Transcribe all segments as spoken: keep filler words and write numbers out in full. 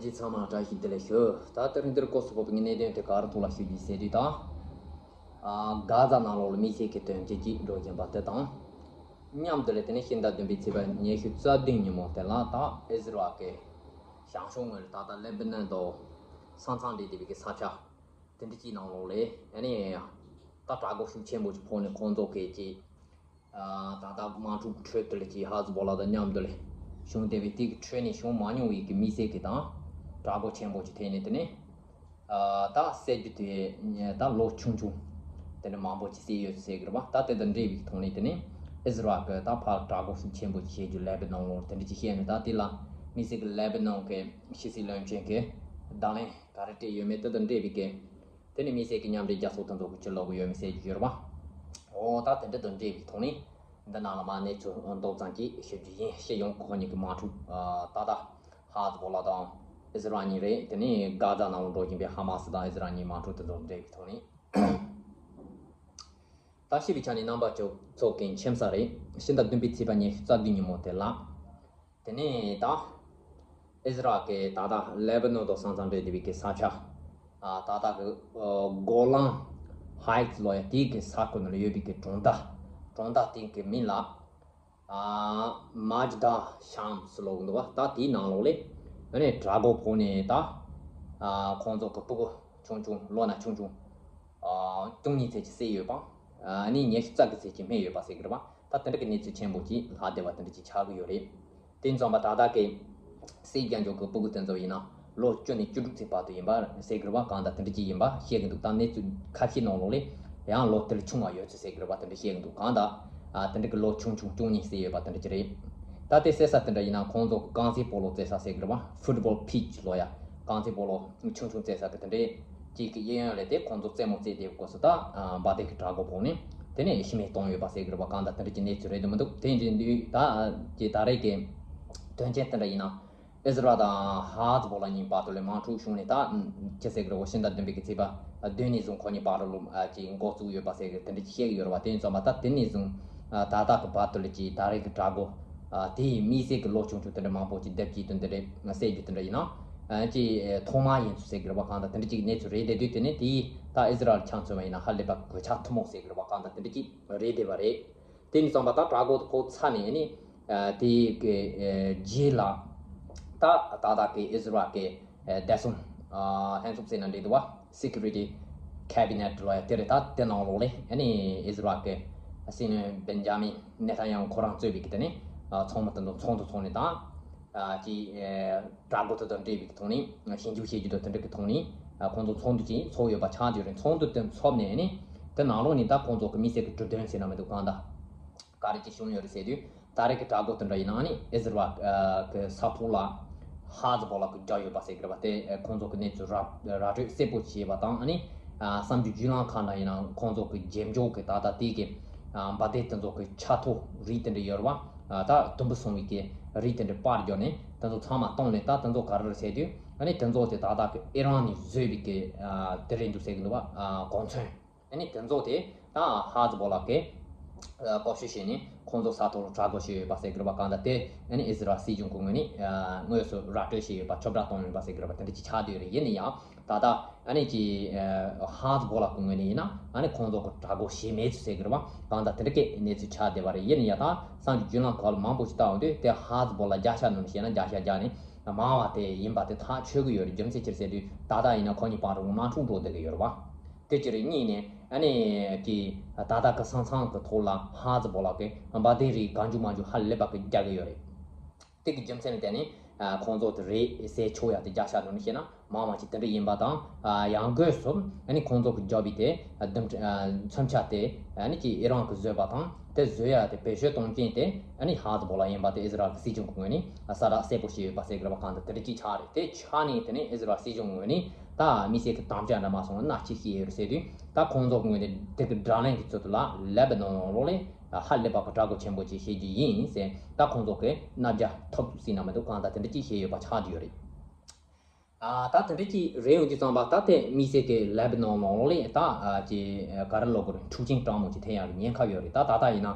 ཅི་ཚང་མ་བཀྲ་ཤིས་བདེ་ལེགས་ཞུ། ད་དེ་རིང་འདིར་སྐོར་སུ་བབས་པའི་གནད་དོན་དེ་ག་རུ་ཐོག་ལ་ཞུ་རྒྱུ་ཟེར་དུས་དང་། ཨ་གྷ་ཛ་ནང་ལོགས་ལ་དམིགས་བསལ་གྱི་དོན་རྐྱེན་ཅིག་འགྲོ་བཞིན་པ་དེ་དང་། མཉམ་དུ་ལ་དེ་ནས་ཕྱི་ཟླ་བདུན་པའི་ཚེས་པ་ཉི་ཤུ་རྩ་བདུན་ཉིན་མོ་དེ་ལ་ད་ཨི་ཟི་རལ་གྱི་བྱང་ཕྱོགས་ངོས་ལ་ད་ལྟ་ལེ་བྷ་ནན་དང་ས་མཚམས་འབྲེལ་བསྡད་པའི་གི་ས་ཆ་དེ་འདྲ་ཅིག་ནང་ལོགས་ལ་ཨ་ནི་ད་དྲག་རྒོལ་ཤུགས་ཆེན་པོ་ཅིག་ཕོག་ནས་ཁོང་ཚོ་གི་ཅིག་ད་ལྟ་དམག་འཁྲུག་ཁྲོད་དུ་ལ་ཅིག་ཧ་ཛི་བོ་ལ་དང་མཉམ་དུ་ལ་བྱུང་བསྡད་པའི་དེ་གི་ཁྲོད་ནས་བྱུང་མ་མྱོང་བའི་གི་དམིགས་བསལ་གི་དང་དྲག་རྒོལ་ཆེན་པོ་ཅིག་ཐེབས་ནས་དེ་ནས་ད་བསད་རྒྱུ་དེ་ད་ལོ་ཆུང་ཆུང་དེ་འདྲ་མང་པོ་ཅིག་བསད་ཡོད་ཟེར་གི་རེད་པ། ད་དེ་དང་འབྲེལ་བའི་ཐོག་ནས་དེ་ནས་ཨི་ཟི་རལ་གི་ད་ཕར་དྲག་རྒོལ་ཤུགས་ཆེན་པོ་ཅིག་བྱེད་རྒྱུ་ལེ་བྷ་ནོན་ལོགས་དེ་འདྲ་ཅིག་བཤད་ནས། ད་དེ་ལ་དམིགས་བསལ་གི་ལེ་བྷ་ནོན་གི་ཕྱི་སྲིད་བློན་ཆེན་གི་བརྡ་ལན་ག་རེ་སྤྲད་ཡོད་མེད་དེ་དང་འབྲེལ་བའི་གི་དེ་ནས་དམིགས་བསལ་གྱི་མཉམ་འབྲེལ་རྒྱལ་ཚོགས་དེ་ཚོ་གི་ཕྱིར་ལོག་གི་ཡོད་མེད་ཟེར་གྱི་ཡོད་རེད་པ། འོ་ད་དེ་འདྲ་དང་འབྲེལ་བའི་ཐོག་ནས་འདི་ནང་ལ་མ་གནས་ཚུལ་མདོ་ཙམ་ཅིག་ཞུ་རྒྱུ་ཡིན། སྤྱི་ཡོངས་ཁོ་གཉིས་ཀྱི་དམག་འཁྲུག་ད་ལྟ་ཧ་ཛི་བོ་ལ་དང་ཨི་ཟི་རལ་གཉིས་རེད། དེ་ནས་གྷ་ཛ་ནང་ལ་འགྲོ་བཞིན་པའི་ཧ་མ་སི་དང་ཨི་ཟི་རལ་གཉིས་དམག་འཁྲུག་དེ་ཚོ་འབྲེལ་བའི་ཐོག་ནས། ད་ཤེས་པའི་ཆ་ནས་རྣམ་པ་ཚོ་ཚོ་གི་མཁྱེན་ས་རེད། ཕྱི་ཟླ་བདུན་པའི་ཚེས་པ་ཉི་ཤུ་རྩ་བདུན་ཉིན་མོ་དེ་ལ། དེ་ནས་ད་ཨི་ཟི་རལ་གྱི་ད་ལྟ་ལེ་བྷ་ནོན་དང་ས་མཚམས་འབྲེལ་བསྡད་པའི་གི་ས་ཆ། ད་ལྟ་གི་གོ་ལན་ཧའི་ཊི་ལབ་ཡ་དེའི་གི་ས་ཁུལ་ནང་ལ་ཡོད་པའི་གི་གྲོང་རྡལ། གྲོང་རྡལ་དེ་གི་མིང་ལ་མཱ་ཇི་ད་ཤམ་སི་ལབ་གི་འདུག་པ། ད་དེའི་ནང་ལོགས་ལ་ཨ་ནི་དྲག་རྒོལ་ཕོག་ནས་ད་ཁོང་ཚོ་གི་ཕྲུ་གུ་ཆུང་ཆུང་ལོ་ན་ཆུང་ཆུང་བཅུ་གཉིས་ཚད་ཅིག་བསད་ཡོད་པ། ཨ་ནི་ཉི་ཤུ་རྩ་དགུ་ཚད་ཅིག་རྨས་ཡོད་པ་ཟེར་གི་རེད་པ། ད་དེ་འདྲ་གི་གནས་ཚུལ་ཆེན་པོ་ཅིག་ལྷག་བསྡད་པ་དེ་འདྲ་ཅིག་ཆགས་ཀྱི་ཡོད་རེད། དེ་ཙམ་པ་ད་ལྟ་གི་སྲིད་རྒྱལ་འཇོག་གི་ཕྲུ་གུ་དེ་ཚོ་ཡིན་ན་ལོ་བཅུ་ནས་བཅུ་དྲུག་ཚད་བར་དུ་ཡིན་པ་ཟེར་གི་རེད་པ། གང་ལྟར་དེ་འདྲ་ཅིག་ཡིན་པ་བཤད་གི་འདུག་ད་གནས་ཚུལ་ཁ་ཤས་ནང་ལོགས་ལ་ཡང་ལོ་དེ་ལས་ཆུང་བ་ཡོད་ཚུལ་ཟེར་གི་རེད་པ། དེ་འདྲ་བཤད་གི་འདུག་གང་ལྟར་ཨ་དེ་འདྲ་གི་ལོ་ཆུང་ཆུང་བཅུ་གཉིས་ཟེར་ཡོད་པ་དེ་འདྲ་ཅིག་རེད། ད་དེ་བསད་ས་དེ་འདྲ་ཡིན་ན་ཁོང་ཚོ་གི་རྐང་རྩེད་སྤོ་ལོ་རྩེ་ས་ཟེར་གི་རེད་པ། ཕུཊ་བོལ་ཕིཆ་ལབ་ཡ། རྐང་རྩེད་སྤོ་ལོ་ཆུང་ཆུང་རྩེ་ས་གི་དེ་འདྲའི་གཅིག་གི་གཡས་གཡོན་ལ་དེ་ཁོང་ཚོ་རྩེད་མོ་རྩེ་བསྡད་སྐབས་སུ་ད་འབར་མདེལ་གྱི་དྲག་རྒོལ་ཕོག་ནས་དེ་ནས་ཤི་རྨས་བཏང་ཡོད་པ་ཟེར་གི་རེད་པ། གང་ལྟར་དེ་འདྲ་གི་གནས་ཚུལ་རེད་འདུག་མི་འདུག་དེ་འདྲ་འདུག་ད་ཀྱི་ད་རེས་ཀྱི་དོན་རྐྱེན་དེ་འདྲ་ཡིན་ན་ཨི་ཟི་རལ་དང་ཧ་ཛི་བོ་ལ་གཉིས་བར་དུ་ལ་དམག་འཁྲུག་བྱུང་ནས། ད་ཅི་ཟེར་གི་རེད། འོ་ཕྱི་ཟླ་བདུན་པའི་གི་ཚེས་པ་བདུན་ནས་བཟུང་ཁོ་གཉིས་བར་དུ་ལ་ཅིག་འགོ་བཙུགས་ཡོད་པ་ཟེར་གི་དེ་འདྲ་ཅིག་བཤད་གི་ཡོད་རེད་པ། དེ་ཡིན་ཙང་མ་ད་དེ་ནས་བཟུང་ད་ལྟ་གི་བར་དུ་ལ་ཅིག་ད་རེས་ཀྱི་དྲག་རྒོལ་དེ་ཡི་དམིགས་བསལ་གྱི་ལོ་ཆུང་ཆུང་དེ་འདྲ་མང་པོ་ཅིག་སྡེབ་ཀྱིས་དེ་འདྲ་རེད་བསད་རྒྱུ་དེ་འདྲ་ཡིན་ན་ཅིག་ཐོག་མ་ཡིན་ཚུལ་ཟེར་གི་རེད་པ། གང་ལྟར་དེ་འདྲ་ཅིག་གནས་ཚུལ་རེད་བསྡད་དུས་དེ་ནས་དེ་ད་ཨི་ཟི་རལ་ཆ་མཚོན་པ་ཡིན་ན་ཧ་ལས་པ་གོད་ཆག་ཐུན་མོང་ཟེར་གི་རེད་པ། གང་ལྟར་དེ་འདྲ་ཅིག་རེད་བསྡད་པ་རེད། དེ་ནས་བསམ་པ་ད་དྲག་རྒོལ་དེ་ཕོག་ཚར་ནས་ནི་དེ་གི་རྗེས་ལ་ད་ད་ལྟ་གི་ཨི་ཟི་རལ་གི་བདེ་སྲུང་ལྷན་ཚོགས་ཟེར་ན་འགྲིག་འདུག་པ། Security Cabinet ལབ་ཡ་དེ་རེད། ད་དེ་ནང་ལོགས་ལ་ཨ་ནི་ཨི་ཟི་རལ་གི་སྲིད་བློན་བེན་ཇ་མིན་ནེ་ཐན་ཡ་ཧུ་ཁོ་རང་གཙོས་པའི་གི་དེ་ནས་ཚོགས་མི་དེ་ཚོ་ཚོགས་འདུ་ཚོགས་ནས་ད་ཅིག་དྲག་རྒོལ་དེ་དང་འབྲེལ་བའི་གི་ཐོག་ནས་ཞིབ་འཇུག་བྱེད་རྒྱུ་དང་དེ་འདྲ་གི་ཐོག་ནས་ཁོང་ཚོ་ཚོགས་འདུ་ཅིག་ཚོགས་ཡོད་པ་ཆགས་ཀྱི་ཡོད་རེད། ཚོགས་འདུ་དེ་ཚོགས་ནས་ནི་དེ་ནང་ལོགས་ནས་ད་ཁོང་ཚོ་གི་དམིགས་བསལ་གི་གྲོས་དོན་ཟེར་ན་མི་འདུག་གང་ལྟར་ག་རེ་ཅིག་བྱུང་ཡོད་རེད་ཟེར་དུས། ད་རེས་ཀྱི་དྲག་རྒོལ་དེ་འདྲ་ཡིན་ན་ཨ་ནི་ཨི་ཟི་རལ་གི་ས་ཐོག་ལ་ཧ་ཛི་བོ་ལ་གི་རྒྱབ་ཡོད་པ་ཟེར་གི་རེད་པ། དེ་ཁོང་ཚོ་གི་གནས་ཚུལ་ར་ར་སྤྲོད་གསལ་པོ་བྱས་པ་དང་། ཨ་ནི་གསར་འགྱུར་བརྒྱུད་ལམ་ཁག་ནང་ཡིན་ན་ཁོང་ཚོ་གི་རྗེས་འཇུག་གི་ད་ལྟ་དེ་གི་འབར་མདེལ་དེ་ཚོ་གི་ཆ་ཐོ་རིགས་དེ་འདྲ་ཡོད་རེད་པ། ད་དུམ་བུ་སོང་བའི་གི་རིགས་དེ་འདྲ་པར་བརྒྱབ་ནས་དེ་ཚོ་ཚང་མ་བཏང་ནས་ད་དེ་ཚོ་ག་རེ་རེད་ཟེར་དུས། ཨ་ནི་དེ་ཚོ་དེ་ད་ལྟ་གི་ཨི་རན་ནས་བཟོས་པའི་གི་དེ་རེད་འདུག་ཟེར་གི་འདུག་པ། གོ་མཚོན། ཨ་ནི་དེ་ཚོ་དེ་ད་ཧ་ཛི་བོ་ལ་གི་བཀོལ་སྤྱོད་བྱས་ནས་ཁོང་ཚོ་ས་ཐོག་ལ་དྲག་རྒོལ་བྱས་ཡོད་པ་ཟེར་གི་རེད་པ། གང་ལྟར་དེ་ཨ་ནི་ཨི་ཟི་རལ་སྲིད་གཞུང་གི་ངོས་ནས་དངོས་སུ་ར་སྤྲོད་བྱས་ཡོད་པ། ཁྱབ་བསྒྲགས་བཏང་ཡོད་པ་ཟེར་གི་རེད་པ། དེ་འདྲ་ཅིག་ཆགས་བསྡད་ཡོད་རེད། ཡིན་ན་ཡང་ད་ལྟ་ཨ་ནི་ཅིག་ཧ་ཛི་བོ་ལ་གི་ངོས་ནས་ཡིན་ན་ཨ་ནི་ཁོང་ཚོ་གི་དྲག་རྒོལ་བྱས་མེད་ཚུལ་ཟེར་གི་རེད་པ། གང་ལྟར་དེ་འདྲ་གི་གནས་ཚུལ་ཆགས་བསྡད་པ་རེད། ཡིན་ན་ཡང་ད་གསར་འགྱུར་བརྒྱུད་ལམ་ཁག་ལ་མང་པོ་ཞིག་བལྟ་ཡོང་དུས་དེ་ཧ་ཛི་བོ་ལ་བརྒྱ་ཆ་ནང་བཤད་ན་བརྒྱ་ཆ་བརྒྱ་ནས་མང་བ་དེ་ཡིན་པ་དེ་ཐག་ཆོད་གི་ཡོད་རེད། རྒྱུ་མཚན་ཅི་རེད་ཟེར་དུས་ད་ལྟ་ཡིན་ན་ཁོ་གཉིས་བར་དུ་དམག་འཁྲུག་འགྲོ་བསྡད་གི་ཡོད་རེད་པ། དེ་གཅིག་རེད། གཉིས་ནས་ཨ་ནི་ཀྱི་ད་ལྟ་གི་ས་མཚམས་ཀྱི་ཐོག་ལ་ཧ་ཛི་བོ་ལ་གི་འབར་མདེལ་རིགས་གང་བྱུང་མང་བྱུང་ཧ་ལས་པ་གི་རྒྱག་གི་ཡོད་རེད། དེ་གི་རྒྱུ་མཚན་ལ་བརྟེན་ནས་ཁོང་ཚོ་དེ་རེད་ཟེར་ཆོག་ཡ་དེ་བརྒྱ་ཆ་ནང་ནས་བཤད་ན་མང་བ་ཅིག་དེ་འདྲ་ཡིན་པ་དང་། ཡང་སྒོས་སུ་ཨ་ནི་ཁོང་ཚོ་གི་རྒྱབ་པའི་དེ་མཚོན་ཆ་དེ་ཨ་ནི་ཀྱི་ཨི་རན་གི་བཟོས་པ་དང་། དེ་བཟོ་ཡ་དེ་བེད་སྤྱོད་གཏོང་མཁན་དེ་ཨ་ནི་ཧ་ཛི་བོ་ལ་ཡིན་པ་དེ་ཨི་ཟི་རལ་གི་སྲིད་གཞུང་གི་ངོས་ནས་གསལ་བསྒྲགས་གསལ་པོ་བྱས་ཡོད་པ་ཟེར་གི་རེད་པ། གང་ལྟར་དེ་འདྲ་ཅིག་ཆགས་རེད། དེ་ཆགས་ནས་དེ་ནས་ཨི་ཟི་རལ་སྲིད་གཞུང་ངོས་ནས་ད་དམིགས་བསལ་གྱི་དམ་བཅའ་འདྲ་མ་སོང་ན་ཅི་བྱས་ཡོད་རེད་ཟེར་དུས། ད་ཁོང་ཚོ་ངོས་ནས་དེ་གི་དགྲ་ལན་གྱི་ཚུལ་དུ་ལ་ལེ་བྷ་ནོན་ལོགས་ལ་ཧ་ལས་པ་གི་དྲག་རྒོལ་ཆེན་པོ་ཅིག་བྱེད་རྒྱུ་ཡིན་ཟེར། ད་ཁོང་ཚོ་གི་མནའ་བརྒྱ་ཐོབ་ཚུལ་ཟེར་ན་མི་འདུག་གང་ལྟར་དེ་འདྲ་ཅིག་བྱས་ཡོད་པ་ཆགས་ཀྱི་ཡོད་རེད། ཨ་ད་དེ་འདྲ་ཅིག་རེད་ཡོང་དུས་ཙམ་པ་ད་དེ་དམིགས་བསལ་གྱི་ལེ་བྷ་ནོན་ནང་ལོགས་ལ་ད་ཨ་ཅི་ག་རེ་ལབ་དགོས་རེད། འཁྲུག་ཆེན་གྲང་མོ་ཅིག་ཐེབས་ཡག་གི་ཉེན་ཁ་ཡོད་རེད། ད་ད་ལྟ་ཡིན་ན་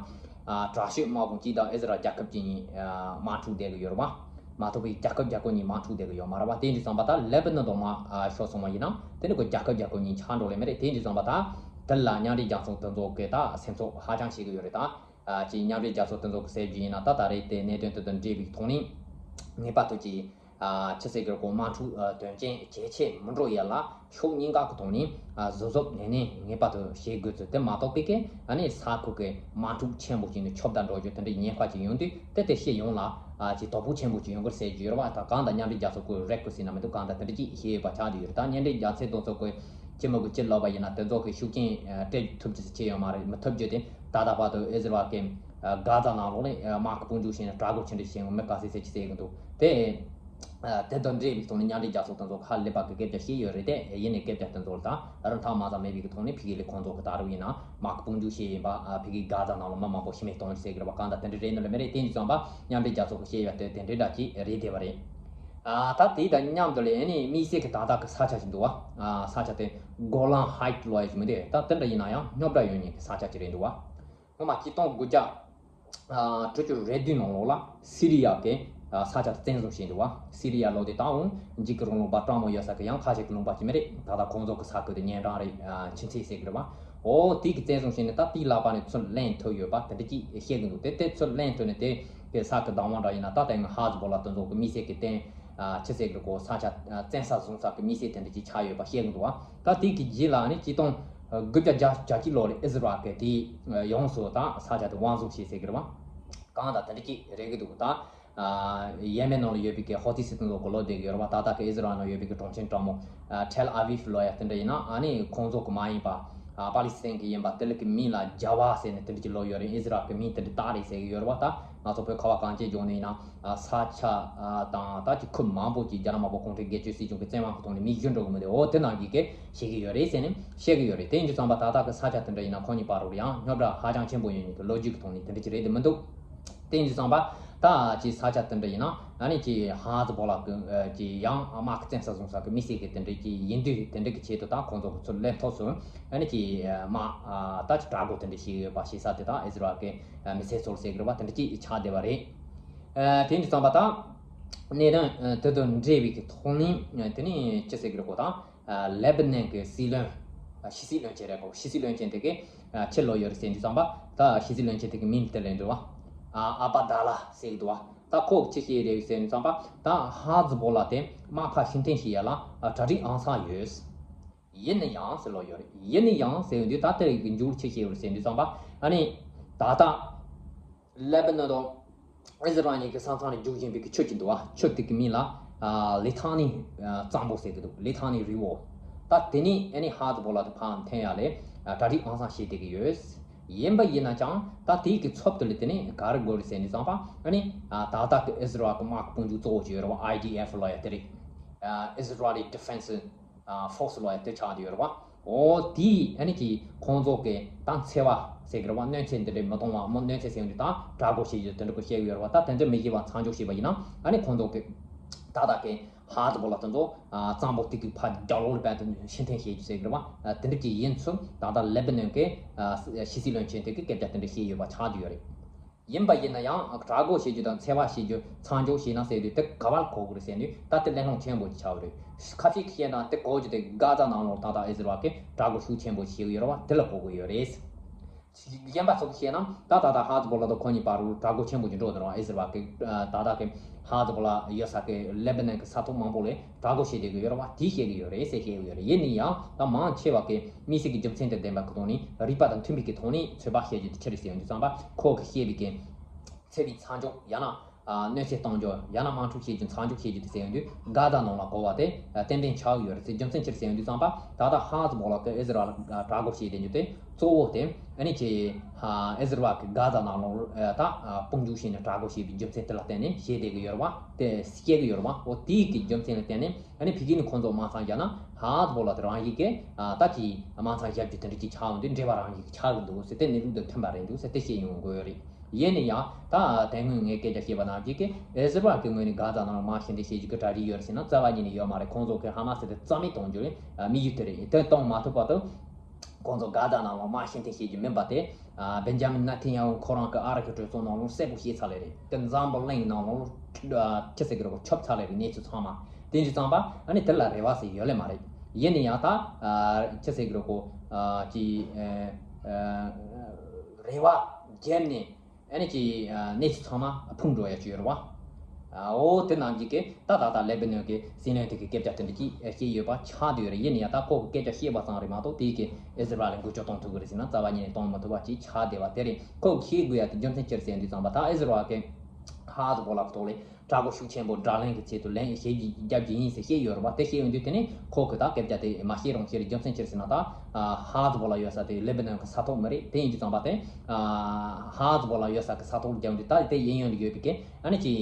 ཨ་དྲག་ཤོས་དམག་དཔུང་གཅིག་དང་ཨི་ཟི་རལ་རྒྱལ་ཁབ་ཀྱི་གཉིས་ཨ་དམག་འཁྲུག་བསྡད་ཀྱི་ཡོད་རེད་པ། མ་གཏོགས་པའི་རྒྱལ་ཁབ་རྒྱལ་ཁབ་གཉིས་དམག་འཁྲུག་བསྡད་ཀྱི་ཡོད་མ་རེད་བ། དེ་འདྲ་སོང་པ་ད་ལེ་བྷ་ནན་དང་མར་ཤོར་སོང་བ་ཡིན་ན་དེ་ནི་ཁོ་རྒྱལ་ཁབ་རྒྱལ་ཁབ་གཉིས་ཆགས་འགྲོ་ལེ་མེད་རེད། དེ་འདྲ་སོང་པ་ད་དེ་ལ་མཉམ་འབྲེལ་རྒྱལ་ཚོགས་དེ་ཚོ་གི་ད་སེམས་ཚོར་ཧ་ཅང་ཞེད་ཀྱི་ཡོད་རེད། ད་ཅིག་མཉམ་འབྲེལ་རྒྱལ་ཚོགས་དེ་ཚོ་གི་ཟེར་རྒྱུ་ཡིན་ན་ད་ད་རེས་དེ་གནད་དོན་དེ་དང་འབྲེལ་བའི་ཐོག་ནས་ངེས་པར་དུ་ཅིག་ཆི་ཟེར་གི་རེད་གོ། དམག་འཁྲུག་དོན་རྐྱེན་ཇེ་ཆེ་མི་འགྲོ་ཡ་ལ་ཕྱོགས་གཉིས་ཀ་གི་ཐོག་ནས་གཟབ་གཟབ་ནན་ནན་ངེས་པར་དུ་བྱེད་དགོས་ཚུལ། དེ་མ་གཏོགས་པའི་གི་ཨ་ནི་ས་ཁུལ་གི་དམག་འཁྲུག་ཆེན་པོ་ཅིག་ནི་ཁྱབ་བརྡལ་འགྲོ་རྒྱུ་དེ་འདྲའི་ཉེན་ཁ་ཅིག་ཡོང་དུས་དེ་དེ་སྤྱི་ཡོངས་ལ་ཅིག་དོ་ཕོག་ཆེན་པོ་ཅིག་ཡོང་གི་རེད་ཟེར་རྒྱུ་ཡོད་རེད་བ། ད་གང་ལྟར་མཉམ་འབྲེལ་རྒྱལ་ཚོགས་ཀྱི་རེ་སྐུལ་ཟེར་ན་མི་འདུག་གང་ལྟར་དེ་འདྲ་ཅིག་བྱས་ཡོད་པ་ཆགས་བསྡད་ཡོད་རེད། ད་མཉམ་འབྲེལ་རྒྱལ་ཚོགས་དེ་ཚོ་གི་སྤྱི་མི་གི་སྤྱི་ལོ་བ་ཡིན་ན་དེ་ཚོ་གི་ཤུགས་རྐྱེན་སྤྲད་ཐུབ་རྒྱུ་ཅིག་བྱས་ཡོད་མ་རེད། མི་ཐུབ་རྒྱུ་དེ་ད་ལྟ་བར་དུ་ཨི་ཟི་རལ་གི་གྷ་ཛ་ནང་ལོགས་ནས་དམག་གི་དཔུང་འཇུག་བྱས་ནས་དྲག་རྒོལ་ཆེན་འདྲ་བྱས་ཡོང་མི་ག་ཚད་ཚད་ཅིག་ཟེར་གི་འདུག་དེ་དེ་དང་འབྲེལ་བའི་ཐོག་ནས་མཉམ་འབྲེལ་རྒྱལ་ཚོགས་དེ་ཚོ་ཧ་ལས་པ་གི་སྐད་ཆ་བཤད་ཡོད་རེད། དེ་ཡིན་ནའི་སྐད་ཆ་དེ་ཚོ་ལ་ད་རིན་ཐང་མ་ཚང་མེད་པའི་གི་ཐོག་ནས་ཕ་གི་ལ་ཁོང་ཚོ་གི་ད་རུང་ཡིན་ན་དམག་གི་དཔུང་འཇུག་བྱས་ཡིན་པ། ཕ་གི་གྷ་ཛ་ནང་ལ་མི་མང་པོ་ཤི་རྨས་གཏོང་རྒྱུ་ཟེར་གི་རེད་བ། གང་ལྟར་དེ་འདྲ་རེད་ནི་ལ་མི་རེད། དེ་འདྲ་སོང་པ་མཉམ་འབྲེལ་རྒྱལ་ཚོགས་གི་བཤད་ཡ་དེ་དེ་འདྲ་འདྲ་ཅིག་རེད་བསྡད་པ་རེད། ཨ་ད་དེ་དང་མཉམ་དུ་ལ་ཨ་ནི་དམིགས་བསལ་གྱི་ད་ལྟ་གི་ས་ཆ་ཞིག་འདུག་བ། ཨ་ས་ཆ་དེ་གོ་ལན་ཧའི་ཊི་ལོ་ཡ་ཞིག་མི་འདུག་ད་དེ་འདྲ་ཡིན་ན་ཡང་རྙོག་དྲ་ཡོད་མཁན་གྱི་ས་ཆ་ཅིག་རེད་འདུག་བ། སྔོན་མ་ཆིག་སྟོང་དགུ་བརྒྱ་ཨ་དྲུག་ཅུ་རེ་བདུན་ནང་ལོགས་ལ་སི་རི་ཡ་གི་ཨ་ས་ཆ་དེ་བཙན་བཟུང་བྱས་འདུག་བ། སི་རི་ཡ་ལོ་དེ་ད་འོང་འཇིགས་ཀྱི་རོང་ལུང་པ་སྤྲང་མོ་ཡོད་ས་གི་ཡང་ཁ་ཤས་ཀྱི་ལུང་པ་ཅིག་མི་རེད། ད་ལྟ་ཁོང་ཚོ་གི་ས་ཁུལ་དེ་གཉན་འཕྲང་རེད། ཨ་ཆུ་ཚན་ཟེར་གི་རེད་བ། འོ་དེ་གི་བཙན་བཟུང་བྱས་ནས་ད་དེའི་ལག་པ་ནས་ཚུར་ལེན་ཐུབ་ཡོད་པ་དེ་འདྲ་ཅིག་བཤད་གི་འདུག་དེ་དེ་ཚུར་ལེན་ཐུབ་ནས་དེ་གི་ས་ཁུལ་བདག་དབང་འདྲ་ཡིན་ན་ད་ལྟ་ཧ་ཛི་བོ་ལ་དེ་ཚོ་གི་དམིགས་བསལ་གི་བརྟེན་ཨ་ཆི་ཟེར་གི་གོ་ས་ཆ་ཨ་བཙན་ས་བཟུང་ས་གི་དམིགས་བསལ་དེ་འདྲ་ཅིག་ཆགས་ཡོད་པ་བཤད་གི་འདུག་བ། ད་དེ་གི་རྗེས་ལ་ནི་ཆིག་སྟོང་དགུ་བརྒྱ་བརྒྱད་ཅུ་གྱ་གཅིག་ལོ་ལ་ཨི་ཟི་རལ་གི་དེ་ཡོངས་སུ་ད་ས་ཆ་དེ་དབང་བཟུང་བྱས་ཟེར་གི་རེད་བ། གང་ལྟར་དེ་འདྲ་ཅིག་རེད་གི་འདུག་ད་ཨ་ཡེ་མེན་ནང་ལ་ཡོད་པའི་གི་ཧོ་ཐི་སི་དེ་ཚོ་གི་ལོ་དེ་གི་ཡོད་རེད་བ། ད་ལྟ་གི་ཨི་ཟི་རལ་ནང་ཡོད་པའི་གི་གྲོང་ཁྱེར་གྲང་མོ་ཨ་ཐེལ་ཨ་བིབ་ལོ་ཡ་དེ་འདྲ་ཡིན་ན་ཨ་ནི་ཁོང་ཚོ་གི་མ་ཡིན་པ་ཨ་པ་ལི་སི་ཐན་གི་ཡིན་པ་དེ་ལ་གི་མིང་ལ་ཇ་ཝ་ཟེར་ནས་དེ་འདྲ་ཅིག་ལོ་ཡོད་རེད། ཨི་ཟི་རལ་གི་མིང་དེ་འདྲ་བཏགས་རེད་ཟེར་གི་ཡོད་རེད་བ། ད་ང་ཚོ་བོད་ཁ་བ་གངས་ཅན་ལྗོངས་ནས་ཡིན་ན་ཨ་ས་ཆ་ཨ་དང་ད་ཅིག་ཁུལ་མང་པོ་ཅིག་རྒྱ་ནག་དམར་པོ་གུང་ཁྲན་སྒེར་གཅོད་སྲིད་གཞུང་གི་བཙན་དབང་གི་ཐོག་ནས་མེ་བཞུ་འགྲོ་གི་མི་འདུག་འོ་དེ་ནང་གི་གི་བཤད་གི་ཡོད་རེད་ཟེར་ནས་བཤད་གི་ཡོད་རེད། དེ་ཡིན་དུས་ཙམ་པ་ད་ལྟ་གི་ས་ཆ་དེ་འདྲ་ཡིན་ན་ཁོང་གཉིས་བར་དུ་ཡང་རྙོག་དྲ་ཧ་ཅང་ཆེན་པོ་ཡོང་མཁན་གྱི་ལོ་རྒྱུས་ཀྱི་ཐོག་ནས་དེ་འདྲ་ཅིག་རེད་དེ་མི་འདུག་དེ་ཡིན་དུས་ཙམ་པ་ད་ཅིག་ས་ཆ་དེ་འདྲ་ཡིན་ན་ཨ་ནི་ཅིག་ཧ་ཛི་བོ་ལ་གི་ཅིག་ཡང་དམག་གི་བཙན་ས་བཟུང་ས་གི་དམིགས་བསལ་གི་དེ་འདྲ་ཅིག་ཡིན་དུས་དེ་འདྲ་གི་ཆེད་དུ་ད་ཁོང་ཚོ་གི་ཚུར་ལེན་ཐོག་སུ་ཨ་ནི་ཅིག་དམག་ད་ཅིག་དྲག་རྒོལ་དེ་འདྲ་བྱས་ཡོད་པ་ཞེ་ས་དེ་ད་ཨི་ཟི་རལ་གི་མི་སེར་ཚོར་ཟེར་གི་རེད་བ། དེ་འདྲ་ཅིག་ཆགས་བསྡད་པ་རེད། དེ་ཡིན་དུས་ཙམ་པ་ད་གནད་དོན་དེ་དང་འབྲེལ་བའི་གི་ཐོག་ནས་དེ་ནས་ཅི་ཟེར་གི་རེད་གོ། ད་ལེ་བྷ་ནན་གི་སྲིད་བློན་ཕྱི་སྲིད་བློན་ཆེན་རེད་གོ། ཕྱི་སྲིད་བློན་ཆེན་དེ་གི་ཕྱི་ལོགས་ཡོད་རེད་ཟེར་དུས་ཙམ་པ་ད་ཕྱི་སྲིད་བློན་ཆེན་དེ་གི་མིང་དེ་ལེན་འདུག་བ། ཨ་པ་དཱ་ལ་ཟེར་གི་འདུག་བ། ད་ཁོ་ཅི་བཤད་རེད་ཟེར་དུས་ཙམ་པ་ད་ཧ་ཛི་བོ་ལ་དེ་དམག་འཁྲུག་ཕྱིར་འཐེན་བྱེད་ཡ་ལ་གྲ་སྒྲིག་ཨང་སང་ཡོད། ཡིན་ན་ཡང་ཟེར་ལོ་ཡོད་རེད། ཡིན་ན་ཡང་ཟེར་ཡོང་དུས་ད་ལྟ་གི་མཇུག་ཅི་བཤད་ཡོད་རེད་ཟེར་དུས་ཙམ་པ་ཨ་ནི་ད་ལྟ་ལེ་བྷ་ནན་དང་ཨི་ཟི་རལ་གཉིས་ཀྱི་ས་མཚམས་ནས་རྒྱུག་བཞིན་པའི་གི་ཆུ་ཅིག་འདུག་བ། ཆུ་དེ་གི་མིང་ལ་ལི་ཐང་ནི་གཙང་པོ་ཟེར་གི་འདུག་ལི་ཐང་ནི་རི་བོ། ད་དེ་ནི་ཨ་ནི་ཧ་ཛི་བོ་ལ་དེ་ཕར་འཐེན་ཡ་ལས་གྲ་སྒྲིག་ཨང་སང་བྱེད་བསྡད་ཀྱི་ཡོད། ཡིན་པ་ཡིན་ན་ཀྱང་ད་དེའི་གི་ཚབ་ཏུ་ལ་དེ་ནི་ག་རེ་དགོས་རེད་ཟེར་དུས་ཙམ་པ་ཨ་ནི་ད་ལྟ་གི་ཨི་ཟི་རལ་གི་དམག་གི་དཔུང་འཇུག་གཙོ་བོ་ཅིག་ཡོད་རེད་བ། ཨའི་ཌི་ཨེཕ་ལོ་ཡ་དེ་རེད། Israeli Defense Force ལོ་ཡ་དེ་ཆགས་བསྡད་ཡོད་རེད་བ། འོ་དེས་ཨ་ནི་ཀྱི་ཁོང་ཚོ་གི་ད་འཚེ་བ་ཟེར་གི་རེད་བ། གནོད་འཚེ་འདི་འདྲའི་མི་གཏོང་བ་མོ་གནོད་འཚེ་ཟེར་ཡོང་དུས་ད་དྲག་རྒོལ་བྱེད་རྒྱུ་དེ་འདྲ་གི་བཤད་གི་ཡོད་རེད་བ། ད་དེ་འདྲ་མི་བྱེད་པ་མཚམས་འཇོག་བྱས་པ་ཡིན་ན་ཨ་ནི་ཁོང་ཚོ་གི་ད་ལྟ་གི་ཧ་ཛི་བོ་ལ་དེ་ཚོ་གཙང་པོ་དེ་གི་ཕར་རྒྱབ་ལོགས་ལ་རྦད་དེ་ཕྱིར་འཐེན་བྱེད་རྒྱུ་ཟེར་གི་རེད་བ། དེ་འདྲ་ཅིག་ཡིན་ཚུལ་ད་ལྟ་ལེ་བྷ་ནན་གི་ཕྱི་སྲིད་བློན་ཆེན་དེ་གི་སྐད་ཆ་དེ་འདྲ་བཤད་ཡོད་པ་ཆགས་བསྡད་ཡོད་རེད། ཡིན་པ་ཡིན་ན་ཡང་དྲག་རྒོལ་བྱེད་རྒྱུ་དང་འཚེ་བ་བྱེད་རྒྱུ་མཚམས་འཇོག་བྱས་ན་ཟེར་དུས་དེ་ག་བར་གོ་དགོས་རེད་ཟེར་དུས་ད་དེ་གླེང་སློང་ཆེན་པོ་ཅིག་ཆགས་ཡོད་རེད། ཁ་ཤས་ཀྱིས་བཤད་ན་དེ་གོ་རྒྱུ་དེ་གྷ་ཛ་ནང་ལོགས་ད་ལྟ་ཨི་ཟི་རལ་གྱིས་དྲག་རྒོལ་ཤུགས་ཆེན་པོ་བྱེད་ཀྱི་ཡོད་རེད་བ། དེ་ལ་གོ་དགོས་ཡོད་རེད། གཞན་པ་ཚོ་གིས་བཤད་ན་ད་ད་ལྟ་ཧ་ཛི་བོ་ལ་དང་ཁོ་གཉིས་བར་དུ་དྲག་རྒོལ་ཆེན་པོ་ཅིག་འགྲོ་འདུག་ར། ཨི་ཟི་རལ་གྱིས་ད་ལྟ་གི་ཧ་ཛི་བོ་ལ་ཡོད་ས་གི་ལེ་བྷ་ནན་གྱི་ས་ཐོག་མང་པོ་ལ་དྲག་རྒོལ་བྱེད་བསྡད་ཀྱི་ཡོད་རེད་བ། དེ་བཤད་ཀྱི་ཡོད་རེད་ཟེར་བཤད་ཀྱི་ཡོད་རེད། ཡིན་ན་ཡང་ད་མང་ཆེ་བ་གིས་དམིགས་བསལ་གྱི་རྒྱུ་མཚན་དང་ལྡན་པ་གི་ཐོག་ནས་རིག་པ་དང་མཐུན་པའི་གི་ཐོག་ནས་ཚོད་དཔག་བྱེད་རྒྱུ་དེ་ཆི་རེད་ཟེར་ཡོང་དུས་ཙམ་པ་ཁོ་གིས་བཤད་པའི་གི་འཚེ་བའི་མཚམས་འཇོག་ཡང་ན་གནོད་འཚེ་གཏོང་རྒྱུ་ཡང་ན་དམག་འཁྲུག་བྱེད་རྒྱུ་མཚམས་འཇོག་བྱེད་རྒྱུ་དེ་ཟེར་ཡོང་དུས་གྷ་ཛ་ནང་ལ་གོ་བ་དེ་ཏན་ཏན་ཆགས་ཡོད་རེད་ཟེར། རྒྱུ་མཚན་ཆི་རེད་ཟེར་ཡོང་དུས་ཙམ་པ་ད་ལྟ་ཧ་ཛི་བོ་ལ་གིས་ཨི་ཟི་རལ་དྲག་རྒོལ་བྱེད་བསྡད་རྒྱུ་དེ་གཙོ་བོ་དེ་ཨ་ནི་ཅི་ཨི་ཟི་རལ་གྱིས་གྷ་ཛ་ནང་ལོགས་ད་དཔུང་འཇུག་བྱས་ནས་དྲག་རྒོལ་བྱས་པའི་རྒྱུ་མཚན་དེ་ལ་བརྟེན་ནས་བྱས་བསྡད་ཀྱི་ཡོད་རེད་བ། དེ་བཤད་ཀྱི་ཡོད་རེད་བ། འོ་དེའི་གི་རྒྱུ་མཚན་ལ་བརྟེན་ནས་ཨ་ནི་ཕ་གི་ནས་ཁོང་ཚོ་དམག་མཚམས་བཞག་ན་ཧ་ཛི་བོ་ལ་དེ་རང་བཞིན་གྱིས་ད་ཅི་དམག་མཚམས་བཞག་རྒྱུ་དེ་འདྲ་ཅིག་ཆགས་ཡོང་དུས་འབྲེལ་བ་རང་བཞིན་གྱིས་ཆགས་ཀྱི་འདུག་ཟེར། དེ་གནས་ལུགས་དང་མཐུན་པ་རེད་འདུག་ཟེར་དེ་བཤད་ཡོང་དགོས་རེད། ཡིན་ན་ཡང་ད་དེ་སྔོན་ངས་སྐད་ཆ་བཤད་པ་ནང་བཞིན་གྱི་ཨི་ཟི་རལ་གྱི་ངོས་ནས་གྷ་ཛ་ནང་ལ་དམག་ཕྱིར་འཐེན་བྱེད་རྒྱུ་གི་གྲ་སྒྲིག་ཡོད་རེད་ཟེར་ན་རྩ་བ་ཉིད་ནས་ཡོད་མ་རེད། ཁོང་ཚོ་གིས་ཧ་མ་སི་དེ་རྩ་མེད་གཏོང་རྒྱུ་ནི་དམིགས་ཡུལ་དེ་རེད། དེ་གཏོང་མ་ཐུབ་བར་དུ་ཁོང་ཚོ་གྷ་ཛ་ནང་ལ་དམག་ཕྱིར་འཐེན་བྱེད་རྒྱུ་མིན་པ་དེ་ཨ་བེན་ཇ་མིན་ནེ་ཐན་ཡ་ཧུ་ཁོ་རང་གི་ཨ་རི་གི་གྲོས་ཚོགས་ནང་ལོགས་གསལ་པོ་བཤད་ཚར་ལེ་རེད། དེ་འཛམ་བུ་གླིང་ནང་ལོགས་ ཅི་ཟེར་གི་རེད་གོ། ཆོབ་ཚར་ལེ་རེད། གནས་ཚུལ་ཚང་མ་དེ་འདྲ་ཙང་པ་ཨ་ནི་དེ་ལ་རེ་བ་ཟེར་ཡོད་ལེ་མ་རེད། ཡིན་ནི་ཡང་ད་ཅི་ཟེར་གི་རེད་གོ། ཅི་རེ་བ་བརྒྱབ་ནས་ཨ་ནི་ཅི་གནས་ཚུལ་ཚང་མ་ཕུང་འགྲོ་ཡ་ཅིག་ཡོད་རེད་བ། འོ་དེ་ནང་གི་གི་ད་ད་ད་ལེ་བྷ་ནོན་གི་སྲིད་བློན་དེ་གི་སྐད་ཆ་དེ་འདྲ་ཅིག་བཤད་ཡོད་པ་ཆགས་བསྡད་ཡོད་རེད། ཡིན་ནི་ཡང་ད་ཁོ་གི་སྐད་ཆ་བཤད་པ་ཙང་རེད་མ་གཏོགས་དེ་གི་ཨི་ཟི་རལ་ལ་འགུལ་སྐྱོད་གཏོང་ཐུབ་གི་རེད་ཟེར་ན་རྩ་བ་ཉིད་ནས་གཏོང་མི་ཐུབ་པ་ཅིག་ཆགས་བསྡད་པ་དེ་རེད། ཁོ་གི་བཤད་དགོས་ཡ་དེ་རྒྱུ་མཚན་ཅི་རེད་ཟེར་དུས་ཙང་པ་ད་ཨི་ཟི་རལ་གི་ཧ་ཟི་བོ་ལ་གི་ཐོག་ལས་དྲག་རྒོལ་ཤུགས་ཆེན་པོ་དྲག་ལན་གྱི་ཆེད་དུ་ལན་ཞིག་རྒྱབ་ཀྱི་ཡིན་ཟེར་བཤད་ཡོད་རེད་པ། དེ་བཤད་ཡོང་དུས་དེ་ནི་ཁོ་གི་ད་སྐད་ཆ་དེ་མ་བཤད་རུང་བཤད་རེད། རྒྱུ་མཚན་ཅི་རེད་ཟེར་ན་ད་ཧ་ཟི་བོ་ལ་ཡོད་ས་དེ་ལེ་བྷ་ནོན་གི་ས་ཐོག་མི་རེད། དེ་ཡིན་དུས་ཙང་པ་དེ་ཧ་ཟི་བོ་ལ་ཡོད་ས་གི་ས་ཐོག་ལ་རྒྱབ་དུས་ད་དེ་གཡས་གཡོན་ལ་ཡོད་པའི་གི་ཨ་ནི་ཅི་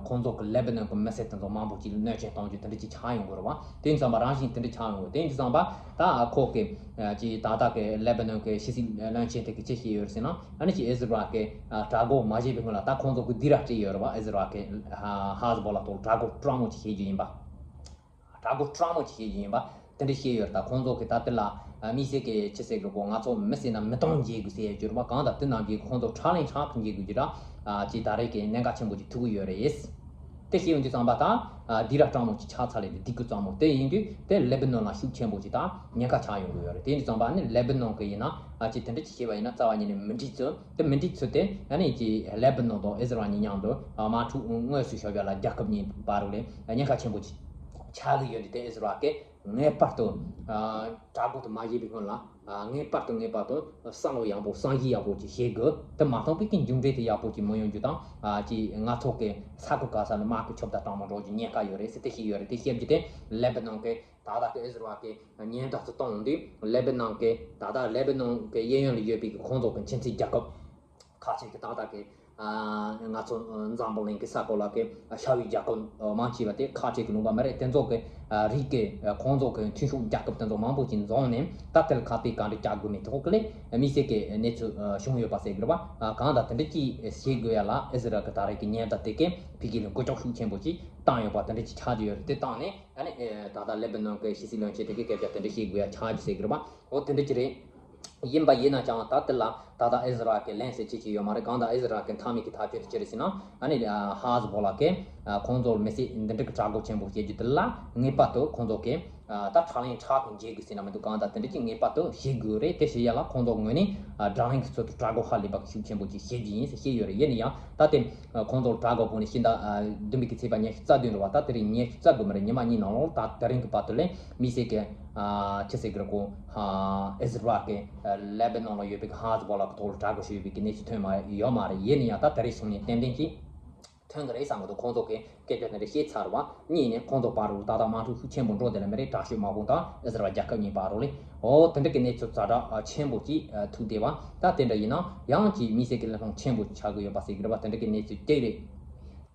ཁོང་ཚོ་གི་ལེ་བྷ་ནོན་གི་མི་སེར་དེ་ཚོ་མང་པོ་ཅིག་ལ་གནོད་སྐྱོན་གཏོང་རྒྱུ་དེ་འདྲ་ཅིག་ཆགས་ཡོང་གི་རེད་པ། དེ་ཡིན་ཙང་པ་རང་བཞིན་དེ་འདྲ་ཆགས་ཡོང་གི། དེ་ཡིན་དུས་ཙང་པ་ད་ཁོ་གི་ཅི་ད་ལྟ་གི་ལེ་བྷ་ནོན་གི་ཕྱི་སྲིད་བློན་ཆེན་དེ་གི་ཅི་བཤད་ཡོད་རེད་ཟེར་ན། ཨ་ནི་ཅི་ཨི་ཟི་རལ་གི་དྲག་རྒོལ་མ་བྱས་པའི་སྔོན་ལ་ད་ཁོང་ཚོ་གི་སྡིགས་ར་སྤྲད་ཡོད་རེད་པ། ཨི་ཟི་རལ་གི་ཧ་ཟི་བོ་ལ་ཐོག་དྲག་རྒོལ་སྤྲང་མོ་ཅིག་བྱེད་རྒྱུ་ཡིན་པ། དྲག་རྒོལ་སྤྲང་མོ་ཅིག་བྱེད་རྒྱུ་ཡིན་པ་དེ་འདྲ་བཤད་ཡོད་རེད། ད་ཁོང་ཚོ་གི་ད་དེ་ལ་དམིགས་བསལ་གི་ཅི་ཟེར་གི་རེད་གོ། ང་ཚོ་མི་བསད་ན་མི་གཏོང་བྱེད་དགོས་ཟེར་ཡོད་རེད་པ། གང་ལྟར་དེ་ནང་གི་ཁོང་ཚོ་ཁྲག་ལན་ཁྲག་གི་འཇལ་དགོས་ཀྱི་ར་ཅི་ད་རེས་ཀྱི་གནད་འགག་ཆེན་པོ་ཅིག་ཐུག་གི་ཡོད་རེད། དེ་བཤད་ཡོང་དུས་ཙང་པ་ད་སྡིགས་ར་སྤྲང་མོ་ཅིག་ཆགས་ཚར་ལེ་རེད། སྡིགས་རྒྱུ་གཙང་མོ་དེ་ཡིན་དུས་དེ་ལེ་བྷ་ནོན་ལ་ཤུགས་ཆེན་པོ་ཅིག་ད་ཉེན་ཁ་ཆགས་ཡོང་གི་ཡོད་རེད། དེ་ཡིན་དུས་ཙང་པ་ནི་ལེ་བྷ་ནོན་གི་ཡིན་ན་ཅི་དེ་འདྲ་ཅིག་བྱས་པ་ཡིན་ན་རྩ་བ་ཉིད་ནས་མི་འགྲིག་ཚུལ་དེ་མི་འགྲིག་ཚུལ་དེ་ཨ་ནི་ཅི་ལེ་བྷ་ནོན་དང་ཨི་ཟི་རལ་གཉིས་མཉམ་དུ་དམག་འཁྲུག་དངོས་སུ་ཤོར་བ་ལ་རྒྱལ་ཁབ་གཉིས་བར་ལ་ཉེན་ཁ་ཆེན་པོ་ཅིག་ཆགས་ཀྱི་ཡོད་དུས་དེ་ཨི་ཟི་རལ་གི་ངེས་པར་དུ་དྲག་རྒོལ་དུ་མ་བྱས་པའི་སྔོན་ལ་ངེས་པར་དུ་ངེས་པར་དུ་བསམ་བློ་ཡག་པོ་བསམ་གཞིག་ཡག་པོ་ཅིག་བྱེད་དགོས། དེ་མ་གཏོགས་པའི་གི་མཇུག་འབྲས་དེ་ཡག་པོ་ཅིག་མི་ཡོང་རྒྱུ་དང་ཅིག་ང་ཚོ་གི་ས་ཁུལ་ག་ས་ནས་དམག་གི་ཆོབ་དང་སྤྲང་མོ་འགྲོ་རྒྱུ་ཉེན་ཁ་ཡོད་རེད་ཟེར་དེ་བཤད་ཡོད་རེད། དེ་བཤད་རྒྱུ་དེ་ལེ་བྷ་ནོན་གི་ད་ལྟ་གི་ཨི་ཟི་རལ་གི་ཉེན་བརྡ་ཚོ་བཏང་དུས་ལེ་བྷ་ནོན་གི་ད་ལྟ་ལེ་བྷ་ནོན་གི་གཡས་གཡོན་ལ་ཡོད་པའི་གི་ཁོང་ཚོ་གི་ཁྱིམ་མཚེས་རྒྱལ་ཁབ་ཁག་ཅིག་གི་ཏག་ཏག་གི་ང་ཚོ་འཛམ་བུ་གླིང་གི་ས་གོ་ལ་གི་ཤར་བའི་རྒྱལ་ཁབ་མང་ཆེ་བ་དེ་ཁག་ཅིག་གི་ལུང་པ་མ་རེད། དེ་ཚོ་གི་རིགས་ཀྱི་ཁོང་ཚོ་གི་མཐུན་ཕྱོགས་རྒྱལ་ཁབ་དེ་ཚོ་མང་པོ་ཅིག་འཛོམས་ནས་ད་དེར་ཁ་གཏད་ག་འདྲ་བཅག་དགོས་མིན་ཐོག་གི་ལས་དམིགས་བསལ་གྱི་གནས་ཚུལ་བྱུང་ཡོད་པ་ཟེར་གི་རེད་བ། གང་ལྟར་དེ་འདྲ་ཅིག་བྱེད་དགོས་ཡ་ལ་ཨི་ཟི་རལ་གི་ད་རེས་ཀྱི་ཉེན་བརྡ་དེ་གས་ཕ་གི་ལ་འགུལ་སྐྱོད་ཤུགས་ཆེན་པོ་ཅིག་བཏང་ཡོད་པ་དེ་འདྲ་ཅིག་ཆགས་ཀྱི་ཡོད་རེད། དེ་བཏང་ནས་ཨ་ནི་ད་ལྟ་ལེ་བྷ་ནོན་གི་ཕྱི་སྲིད་བློན་ཆེན་དེ་གས་སྐད་ཆ་དེ་འདྲ་བཤད་དགོས་ཡ་ཆགས་ཀྱི་ཟེར་གི་རེད་བ། འོ་དེ་འདྲ་ཅིག་རེད། ཡིན་པ་ཡིན་ན་ཀྱང་ད་དེ་ལ་ད་ལྟ་ཨི་ཟི་རལ་གི་ལན་ཟེར་ཅི་ཅི་ཡོད་མ་རེད། གང་ལྟར་ཨི་ཟི་རལ་གི་མཐའ་མའི་གི་ཐག་གཅོད་དེ་ཅི་རེད་ཟེར་ན་ཨ་ནི་ཧ་ཟི་བོ་ལ་གི་ཁོང་ཚོར་མི་སེར་འདི་འདྲ་གི་དྲག་རྒོལ་ཆེན་པོ་བྱེད་རྒྱུ་དེ་ལ་ངེས་པར་དུ་ཁོང་ཚོ་གི་ད་ཁྲག་ལན་ཁྲག་གི་འཇལ་དགོས་ཟེར་ན་མི་འདུག་གང་ལྟར་དེ་འདྲ་ཅིག་ངེས་པར་དུ་བྱེད་དགོས་རེད། དེ་བྱེད་ཡ་ལ་ཁོང་ཚོ་ངོས་ནས་དྲག་ལན་གི་ཚུལ་དུ་དྲག་རྒོལ་ཧ་ལས་པ་གི་ཤུགས་ཆེན་པོ་ཅིག་བྱེད་རྒྱུ་ཡིན་ཟེར་བཤད་ཡོད་རེད། ཡིན་ན་ཡང་ད་དེ་ཁོང་ཚོར་དྲག་རྒོལ་ཕོག་ནས་ཕྱི་ཟླ་བདུན་པའི་གི་ཚེས་པ་ཉི་ཤུ་རྩ་བདུན་རེད་བ། ད་དེ་རིང་ཉི་ཤུ་རྩ་དགུ་མ་རེད། ཉི་མ་གཉིས་ནང་ལོགས་ད་དེ་རིང་གི་བར་དུ་ལས་མི་སེར་གི་ཨ་ཅི་ཟེར་གི་རེད་གོ། ཨ་ཨི་ཟི་རལ་གི་ཨ་ལེ་བྷ་ནོན་ལ་ཡོད་པའི་གི་ཧ་ཟི་བོ་ལ་གི་ཐོག་ལ་དྲག་རྒོལ་བྱས་ཡོད་པའི་གི་གནས་ཚུལ་ཐོན་མ་ཡོད་མ་རེད། ཡིན་ན་ཡང་ད་དེ་རིང་སོང་ནས་ཏན་ཏན་གྱིས་ཐོན་གི་རེད་བསམ་གི་འདུག་ཁོང་ཚོ་གི་སྐད་ཆ་དེ་འདྲ་བཤད་ཚར་བ་གཉིས་ནས་ཁོང་ཚོ་བར་རུ་ད་ལྟ་དམག་འཁྲུག་ཤུགས་ཆེན་པོ་འགྲོ་བསྡད་ལ་མི་རེད། དྲག་ཤོས་དམག་དཔུང་དང་ཨི་ཟི་རལ་རྒྱལ་ཁབ་གཉིས་བར་རུ་ལས། འོ་དེ་འདྲ་གི་གནས་ཚུལ་ཛ་དྲག་ཆེན་པོ་ཅིག་ཐུག་བསྡད་པ། ད་དེ་འདྲ་ཡིན་ན་ཡང་ཅིག་མི་སེར་གི་བློས་གཏོང་ཆེན་པོ་ཆགས་ཀྱི་ཡོད་པ་ཟེར་གི་རེད་བ། དེ་འདྲ་གི་གནས་ཚུལ་དེ་རེད།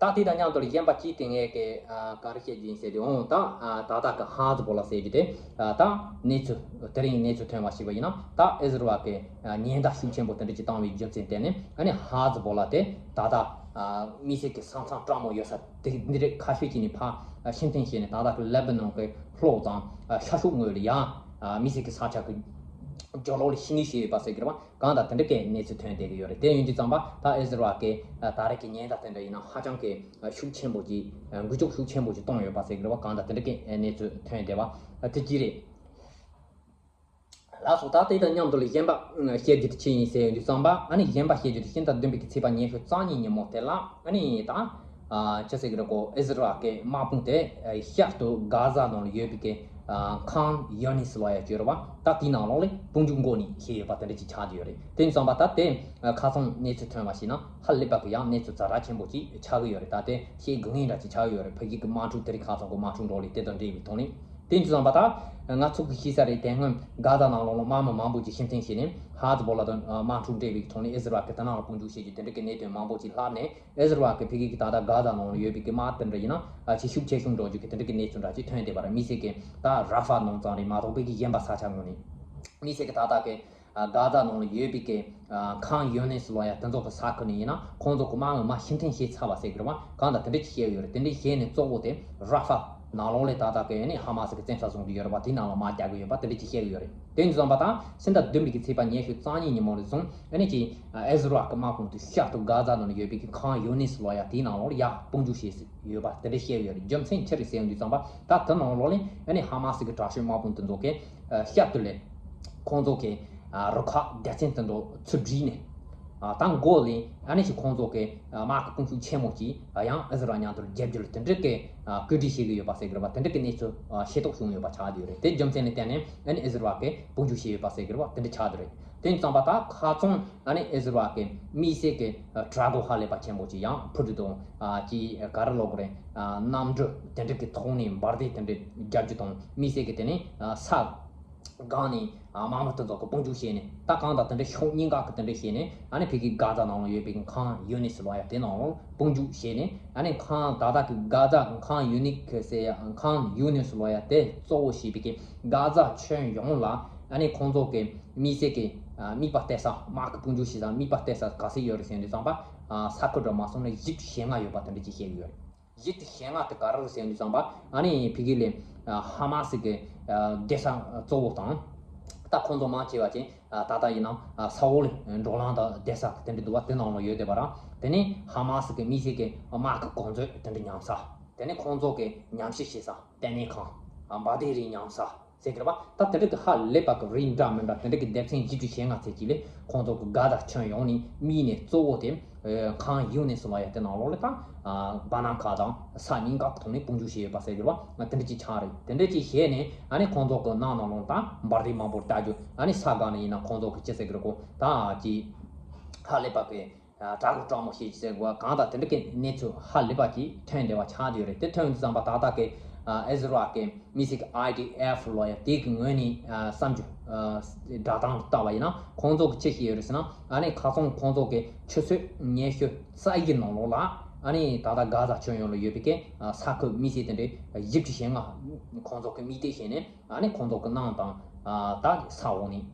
ད་དེ་དང་མཉམ་དུ་གཞན་པ་གཅིག་དེ་ངས་ཀྱི་ཨ་ག་རེ་བཤད་རྒྱུ་ཡིན་ཟེར་དུས། འོང་ད་ཨ་ད་ལྟ་གི་ཧ་ཟི་བོ་ལ་ཟེར་རྒྱུ་དེ་ཨ་ད་གནས་ཚུལ་དེ་རིང་གནས་ཚུལ་ཐོན་པ་ཞིག་པ་ཡིན་ན། ད་ཨི་ཟི་རལ་གི་ཨ་ཉེན་བརྡ་ཤུགས་ཆེན་པོ་དེ་འདྲ་ཅིག་བཏང་བའི་རྒྱུ་མཚན་དེ་ནི་ཨ་ནི་ཧ་ཟི་བོ་ལ་དེ་ད་ལྟ་ཨ་མི་སེར་གི་ས་མཚམས་དྲང་མོ་ཡོད་ས་དེ་འདི་རེད། ཁ་ཤས་ཀྱིས་ནི་ཕར་ཨ་ཕྱིར་འཐེན་བྱས་ནས་ད་ལྟ་གི་ལེ་བྷ་ནོན་གི་ལྷོ་དང་ཨ་ཤར་ཕྱོགས་ངོས་ལ་ཡང་ཨ་མི་སེར་གི་ས་ཆ་གི་སྦྱོར་ཀློག་ལ་ཤི་ནུས་བྱས་ཡོད་པ་ཟེར་གི་རེད་བ། གང་ལྟར་དེ་འདྲ་གི་གནས་ཚུལ་ཐོན་བསྡད་ཀྱི་ཡོད་རེད། དེ་ཡིན་དུས་ཙམ་པ་ད་ཨི་ཟི་རལ་གི་ད་རེས་ཀྱི་ཉེན་བརྡ་དེ་འདྲ་ཡིན་ན་ཧ་ཅང་གི་ཤུགས་ཆེན་པོ་ཅིག་འགུལ་སྐྱོད་ཤུགས་ཆེན་པོ་ཅིག་གཏོང་ཡོད་པ་ཟེར་གི་རེད་བ། གང་ལྟར་དེ་འདྲ་གི་གནས་ཚུལ་ཐོན་བསྡད་པ་དེ་གཅིག་རེད། ལགས་སོ། ད་དེ་དང་མཉམ་དུ་ལ་གཞན་པ་བཤད་རྒྱུ་དེ་ཅི་ཡིན་ཟེར་ཡོང་དུས་ཙམ་པ། ཨ་ནི་གཞན་པ་བཤད་རྒྱུ་དེ་ཕྱི་ཟླ་བདུན་པའི་གི་ཚེས་པ་ཉི་ཤུ་རྩ་གཉིས་ཉིན་མོ་དེ་ལ་ཨ་ནི་ད་ཨ་ཅི་ཟེར་གི་རེད་གོ། ཨི་ཟི་རལ་གི་དམག་དཔུང་དེ་ཨ་ཤར་དུ་གྷ་ཟ་ནང་ལ་ཡོད་པའི་གི་ཨ་ཁཱན་ཡོ་ནིས་ལབ་ཡ་ཅིག་ཡོད་རེད་བ། ད་དེའི་ནང་ལོགས་ལ་དཔུང་འཇུག་འགོ་ནས་བྱས་ཡོད་པ་དེ་འདྲ་ཅིག་ཆགས་ཀྱི་ཡོད་རེད། དེ་ཡིན་ཙང་པ་ད་དེ་ཨ་ཁ་སང་གནས་ཚུལ་ཐོན་པ་ཞིག་ན་ཧ་ལས་པ་གི་ཡང་གནས་ཚུལ་ཛ་དྲག་ཆེན་པོ་ཅིག་ཆགས་ཀྱི་ཡོད་རེད། ད་དེ་བཤད་དགོས་ངེས་འདྲ་ཅིག་ཆགས་ཀྱི་ཡོད་རེད། ཕ་གི་གི་དམག་འཁྲུག་དེ་རིང་ཁ་སང་གི་དམག་འཁྲུག་འགྲོ་ལས་དེ་དང་འབྲེལ་བའི་ཐོག་ནས། དེ་ཡིན་ཙང་པ་ད་ང་ཚོ་གི་ཤེས་ས་རེད། དེ་སྔོན་གྷ་ཟ་ནང་ལོགས་ལ་དམག་མི་མང་པོ་ཅིག་ཕྱིར་འཐེན་བྱས་ནས་ཧ་ཟི་བོ་ལ་དང་དམག་འཁྲུག་འབྲེལ་བའི་ཐོག་ནས་ཨི་ཟི་རལ་གི་དེ་ནང་ལ་དཔུང་འཇུག་བྱེད་རྒྱུ་དེ་འདྲ་གི་གནད་དོན་མང་པོ་ཅིག་ལྷག་ནས། ཨི་ཟི་རལ་གི་ཕ་གི་གི་ད་ལྟ་གྷ་ཟ་ནང་ལ་ཡོད་པའི་གི་དམག་དེ་འདྲ་ཡིན་ན་ཨ་ཅིག་ཤུགས་ཆེ་ཤུགས་འགྲོ་རྒྱུ་གི་དེ་འདྲ་གི་གནས་ཚུལ་འདྲ་ཅིག་ཐོན་བསྡད་པ་རེད། མི་སེར་གི་ད་ར་ཧྥ་ནང་ཙམ་རེད་མ་གཏོགས་ཕ་གི་གཞན་པ་ས་ཆ་ངོས་ནས་མི་སེར་གི་ད་ལྟ་གི་ ཨ་གྷ་ཛ་ནང་ལ་ཡོད་པའི་གི་ཨ་ཁཱན་ཡུ་ནིས་ལོ་ཡ་དེ་ཚོ་གི་ས་ཁུལ་ནས་ཡིན་ན་ཁོང་ཚོ་གི་དམག་མི་མར་ཕྱིར་འཐེན་བྱས་ཚར་བ་ཟེར་གི་རེད་བ། གང་ལྟར་དེ་འདྲ་ཅིག་བཤད་ཡོད་རེད། དེ་འདྲ་བྱས་ནས་གཙོ་བོ་དེ་ར་ཧྥ་ནང་ལོགས་ལ་ད་ལྟ་གི་ཨ་ནི་ཧ་མ་སི་གི་བཙན་ས་བཟུང་གི་ཡོད་རེད་བ། དེའི་ནང་ལ་དམག་རྒྱག་གི་ཡོད་པ་དེ་འདྲ་ཅིག་བཤད་གི་ཡོད་རེད། དེ་ཡིན་དུས་ཙམ་པ་ད་ཕྱི་ཟླ་བདུན་པའི་གི་ཚེས་པ་ཉི་ཤུ་རྩ་གཉིས་ཉིན་མོ་ནས་བཟུང་ཨ་ནི་ཅིག་ཨ་ཨི་ཟི་རལ་གི་དམག་དཔུང་དེ་ཤར་དུ་གྷ་ཛ་ནང་ལ་ཡོད་པའི་གི་ཁཱན་ཡུ་ནིས་ལོ་ཡ་དེའི་ནང་ལོགས་ལ་ཡར་དཔུང་འཇུག་བྱས་ཡོད་པ་དེ་འདྲ་བཤད་གི་ཡོད་རེད། རྒྱུ་མཚན་ཅི་རེད་ཟེར་ཡོང་དུས་ཙམ་པ་ད་དེ་ནང་ལོགས་ལ་ཨ་ནི་ཧ་མ་སི་གི་དྲག་ཤོས་དམག་དཔུང་དེ་ཚོ་གི་ཨ་ཤར་དུ་ལས་ཁོང་ཚོ་གི་ཨ་རུ་ཁག་སྡེ་ཚན་དེ་ཚོ་ཚུར་བསྒྲིགས་ནས་ཨ་ད་མགོ་ལས་ཨ་ནི་ཞིག་ཁོང་ཚོ་གི་ཨ་དམག་གི་དཔུང་ཤུགས་ཆེན་མོ་ཅིག་ཨ་ཡང་ཨི་ཟི་རལ་མཉམ་དུ་རྒྱབ་སྐྱོར་དེ་འདྲ་གི་ཨ་བཀོད་སྒྲིག་བྱེད་ཀྱི་ཡོད་པ་ཟེར་གི་རེད་པ། དེ་འདྲ་གི་གནས་ཚུལ་ཨ་ཤེས་རྟོགས་བྱུང་ཡོད་པ་ཆགས་བསྡད་ཡོད་རེད། དེ་རྒྱུ་མཚན་ལ་བརྟེན་ནས་ཨ་ནི་ཨི་ཟི་རལ་གི་དཔུང་འཇུག་བྱས་ཡོད་པ་ཟེར་གི་རེད་པ། དེ་འདྲ་ཆགས་བསྡད་རེད། དེ་ཡིན་ཙམ་པ་ད་ཁ་སང་ཨ་ནི་ཨི་ཟི་རལ་གི་དམིགས་བསལ་གི་ཨ་དྲག་རྒོལ་ཧ་ལས་པ་ཆེན་པོ་ཅིག་ཡང་ཕུ་དུ་དང་ཨ་ཅིག་ག་རེ་ལབ་དགོས་རེད། ཨ་གནམ་གྲུ་དེ་འདྲ་གི་ཐོག་ནས་འབར་མདེལ་དེ་འདྲ་རྒྱག་རྒྱུ་དང་དམིགས་བསལ་གི་དེ་ནས་ཨ་ས་སྒང་ནས་ཨ་དམག་མི་དེ་ཚོ་གི་དཔུང་འཇུག་བྱས་ནས་ད་གང་ལྟར་དེ་འདྲ་ཕྱོགས་གཉིས་ཀ་གི་དེ་འདྲ་བྱས་ནས་ཨ་ནི་ཕ་གི་གྷ་ཛ་ནང་ལ་ཡོད་པའི་ཁཱན་ཡུ་ནིས་ལོ་ཡ་དེ་ནང་ལ་དཔུང་འཇུག་བྱས་ནས་ཨ་ནི་ཁཱན་ད་ལྟ་གི་གྷ་ཛ་ཁཱན་ཡུ་ནིས་ཟེར་ཡ་ཁཱན་ཡུ་ནིས་ལོ་ཡ་དེ་གཙོ་བོ་བྱས་པའི་གི་གྷ་ཛ་ཁྱོན་ཡོངས་ལ་ཨ་ནི་ཁོང་ཚོ་གི་དམིགས་བསལ་གི་ཨ་དམིགས་པ་གཏད་ས་དམག་གི་དཔུང་འཇུག་བྱེད་ས་དམིགས་པ་གཏད་ས་ག་ཚོད་ཡོད་རེད་ཟེར་དུས་ཙམ་པ་ཨ་ས་ཁུལ་འདྲ་མ་སོང་ན་བཞི་བཅུ་ཞེ་ལྔ་ཡོད་པ་དེ་འདྲ་ཅིག་བཤད་ཀྱི་ཡོད་རེད། བཞི་བཅུ་ཞེ་ལྔ་དེ་ག་རེ་རེད་ཟེར་དུས་ཙམ་པ་ཨ་ནི་ཕ་གི་ལས་ཨ་ཧ་མ་སི་གི་ཨ་སྡོད་ས་གཙོ་བོ་དང་ད་ཁོང་ཚོ་མང་ཆེ་བ་ཅིག་ཨ་ད་ལྟ་ཡིན་ན་ཨ་ས་འོག་ལ་འགྲོ་ལམ་དང་སྡོད་ས་དེ་འདྲ་འདུག་བ། དེ་ནང་ལ་ཡོད་བསྡད་པ་ར། དེ་ནས་ཧ་མ་སི་གི་དམིགས་བསལ་གི་དམག་གི་གོ་མཛོད་དེ་འདྲ་ཉམས་ས། དེ་ནས་ཁོང་ཚོ་གི་ཉམས་ཞིབ་བྱེད་ས་ལྟེ་གནས་ཁང་། ཨ་འབར་མདེལ་རིགས་ཉམས་ས་ཟེར་གི་རེད་པ། ད་དེ་འདྲ་གི་ཧ་ལས་པ་གི་རིགས་འདྲ་མི་འདྲ་དེ་འདྲ་གི་སྡེ་ཚན་བཞི་བཅུ་ཞེ་ལྔ་ཙམ་ཅིག་ལས་ཁོང་ཚོ་གི་གྷ་ཛ་ཁྱོན་ཡོངས་ནས་དམིགས་ནས་གཙོ་བོ་དེ་ཨ་ཁཱན་ཡུ་ནིས་ལོ་ཡ་དེ་ནང་ལོགས་ལ་ད་ཨ་བར་ནམ་ཁག་དང་ས་གཉིས་ཀ་གི་ཐོག་ནས་དཔུང་འཇུག་བྱས་ཡོད་པ་ཟེར་གི་རེད་པ། དེ་འདྲ་ཅིག་ཆགས་རེད། དེ་འདྲ་ཅིག་བྱས་ནས་ཨ་ནི་ཁོང་ཚོ་གི་ནང་ནང་ལོགས་ད་འབར་མདེལ་མང་པོ་བཏང་རྒྱུ། ཨ་ནི་ས་སྒང་ནས་ཡིན་ན་ཁོང་ཚོ་གི་ཅི་ཟེར་གི་རེད་གོ། ད་ཅིག་ཧ་ལས་པ་གི་ཨ་དྲག་རྒོལ་སྤྲང་མོ་བྱེད་ཀྱི་ཟེར་བ་གང་དང་དེ་འདྲ་གི་གནས་ཚུལ་ཧ་ལས་པ་ཅིག་ཐོན་བསྡད་པ་ཆགས་བསྡད་ཡོད་རེད། དེ་ཐོན་དུས་ཙམ་པ་ད་ལྟ་གི་ཨ་ཨི་ཟི་རལ་གི་དམིགས་བསལ་གི་ཨའི་ཌི་ཨེཕ་ལོ་ཡ་དེ་གི་ངོས་ནས་ཨ་བསམ་རྒྱུ་ཨ་བསྒྲགས་སྟངས་ལ་བལྟས་པ་ཡིན་ན་ཁོང་ཚོ་གི་ཅི་བྱས་ཡོད་རེད་ཟེར་ན་ཨ་ནི་ཁ་སང་ཁོང་ཚོ་གི་ཆུ་ཚོད་ཉི་ཤུ་རྩ་བཞི་ནང་ལོགས་ལ་ཨ་ནི་ད་ལྟ་གྷ་ཛ་ཁྱོན་ཡོངས་ལ་ཡོད་པའི་གི་ཨ་ས་ཁུལ་དམིགས་བསལ་དེ་འདྲའི་བཞི་བཅུ་ཞེ་ལྔ་ཁོང་ཚོ་གི་དམིགས་གཏད་བྱས་ནས། ཨ་ནི་ཁོང་ཚོ་གི་ནང་དང་ཨ་ད་ས་འོག་ནས་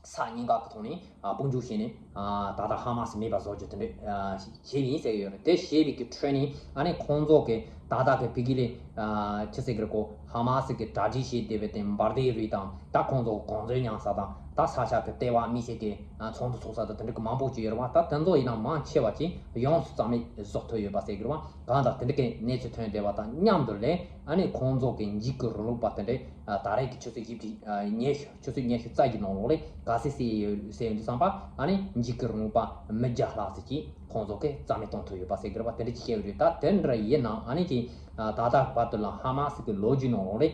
ས་གཉིས་ཀ་གི་ཐོག་ནས་ཨ་དཔུང་འཇུག་བྱས་ནས་ཨ་ད་ལྟ་ཧ་མ་སི་མེད་པ་བཟོ་རྒྱུ་དེ་འདྲ་ཨ་བྱས་པ་ཡིན་ཟེར་གྱི་ཡོད་རེད། དེ་བྱས་པའི་གི་ཁྲོད་ནས་ཨ་ནི་ཁོང་ཚོ་གི་ད་ལྟ་གི་ཕ་གི་ལས་ཨ་ཅི་ཟེར་གི་རེད་གོ། ཧ་མ་སི་གི་གྲ་སྒྲིག་བྱས་བསྡད་པའི་དེ་འབར་མདེལ་རིགས་དང་ད་ཁོང་ཚོ་གི་གོ་མཛོད་ཉམས་ས་དང་ད་ས་ཆ་གི་ལྟེ་བ་དམིགས་བསལ་གི་ཨ་ཚོགས་འདུ་ཚོགས་ས་དང་དེ་འདྲ་གི་མང་པོ་ཅིག་ཡོད་རེད་བ། ད་དེ་ཚོ་ཡིན་ན་མང་ཆེ་བ་ཅིག་ཡོངས་སུ་རྩ་མེད་བཟོ་ཐུབ་ཡོད་པ་ཟེར་གི་རེད་བ། གང་ལྟར་དེ་འདྲ་གི་གནས་ཚུལ་ཐོན་བསྡད་པ་དང་མཉམ་དུ་ལས། ཨ་ནི་ཁོང་ཚོ་གི་འཇིགས་སྐུལ་རིང་ལུགས་པ་དེ་འདྲས་ཨ་ད་རེས་ཀྱི་ཆུ་ཚོད་བཞི་བཅུ་ཨ་ཉི་ཤུ་ཆུ་ཚོད་ཉི་ཤུ་རྩ་བཞི་ནང་ལོགས་ལས་ག་ཚད་བསད་ཡོད་ཟེར་ཡོང་དུས་ཙམ་པ་ཨ་ནི་འཇིགས་སྐུལ་རིང་ལུགས་པ་མི་བརྒྱ་ལྷག་ཙམ་ཅིག་ཁོང་ཚོ་གིས་རྩ་མེད་གཏོང་ཐུབ་ཡོད་པ་ཟེར་གྱི་རེད་པ། དེ་འདྲ་ཅིག་བཤད་ཡོད་རེད། ད་དེ་འདྲ་ཡིན་ནའང་ཨ་ནི་ཅིག་ཨ་ད་ལྟ་བར་དུ་ལ་ཧ་མ་སི་གི་ལོ་རྒྱུས་ནང་ལོགས་ལས་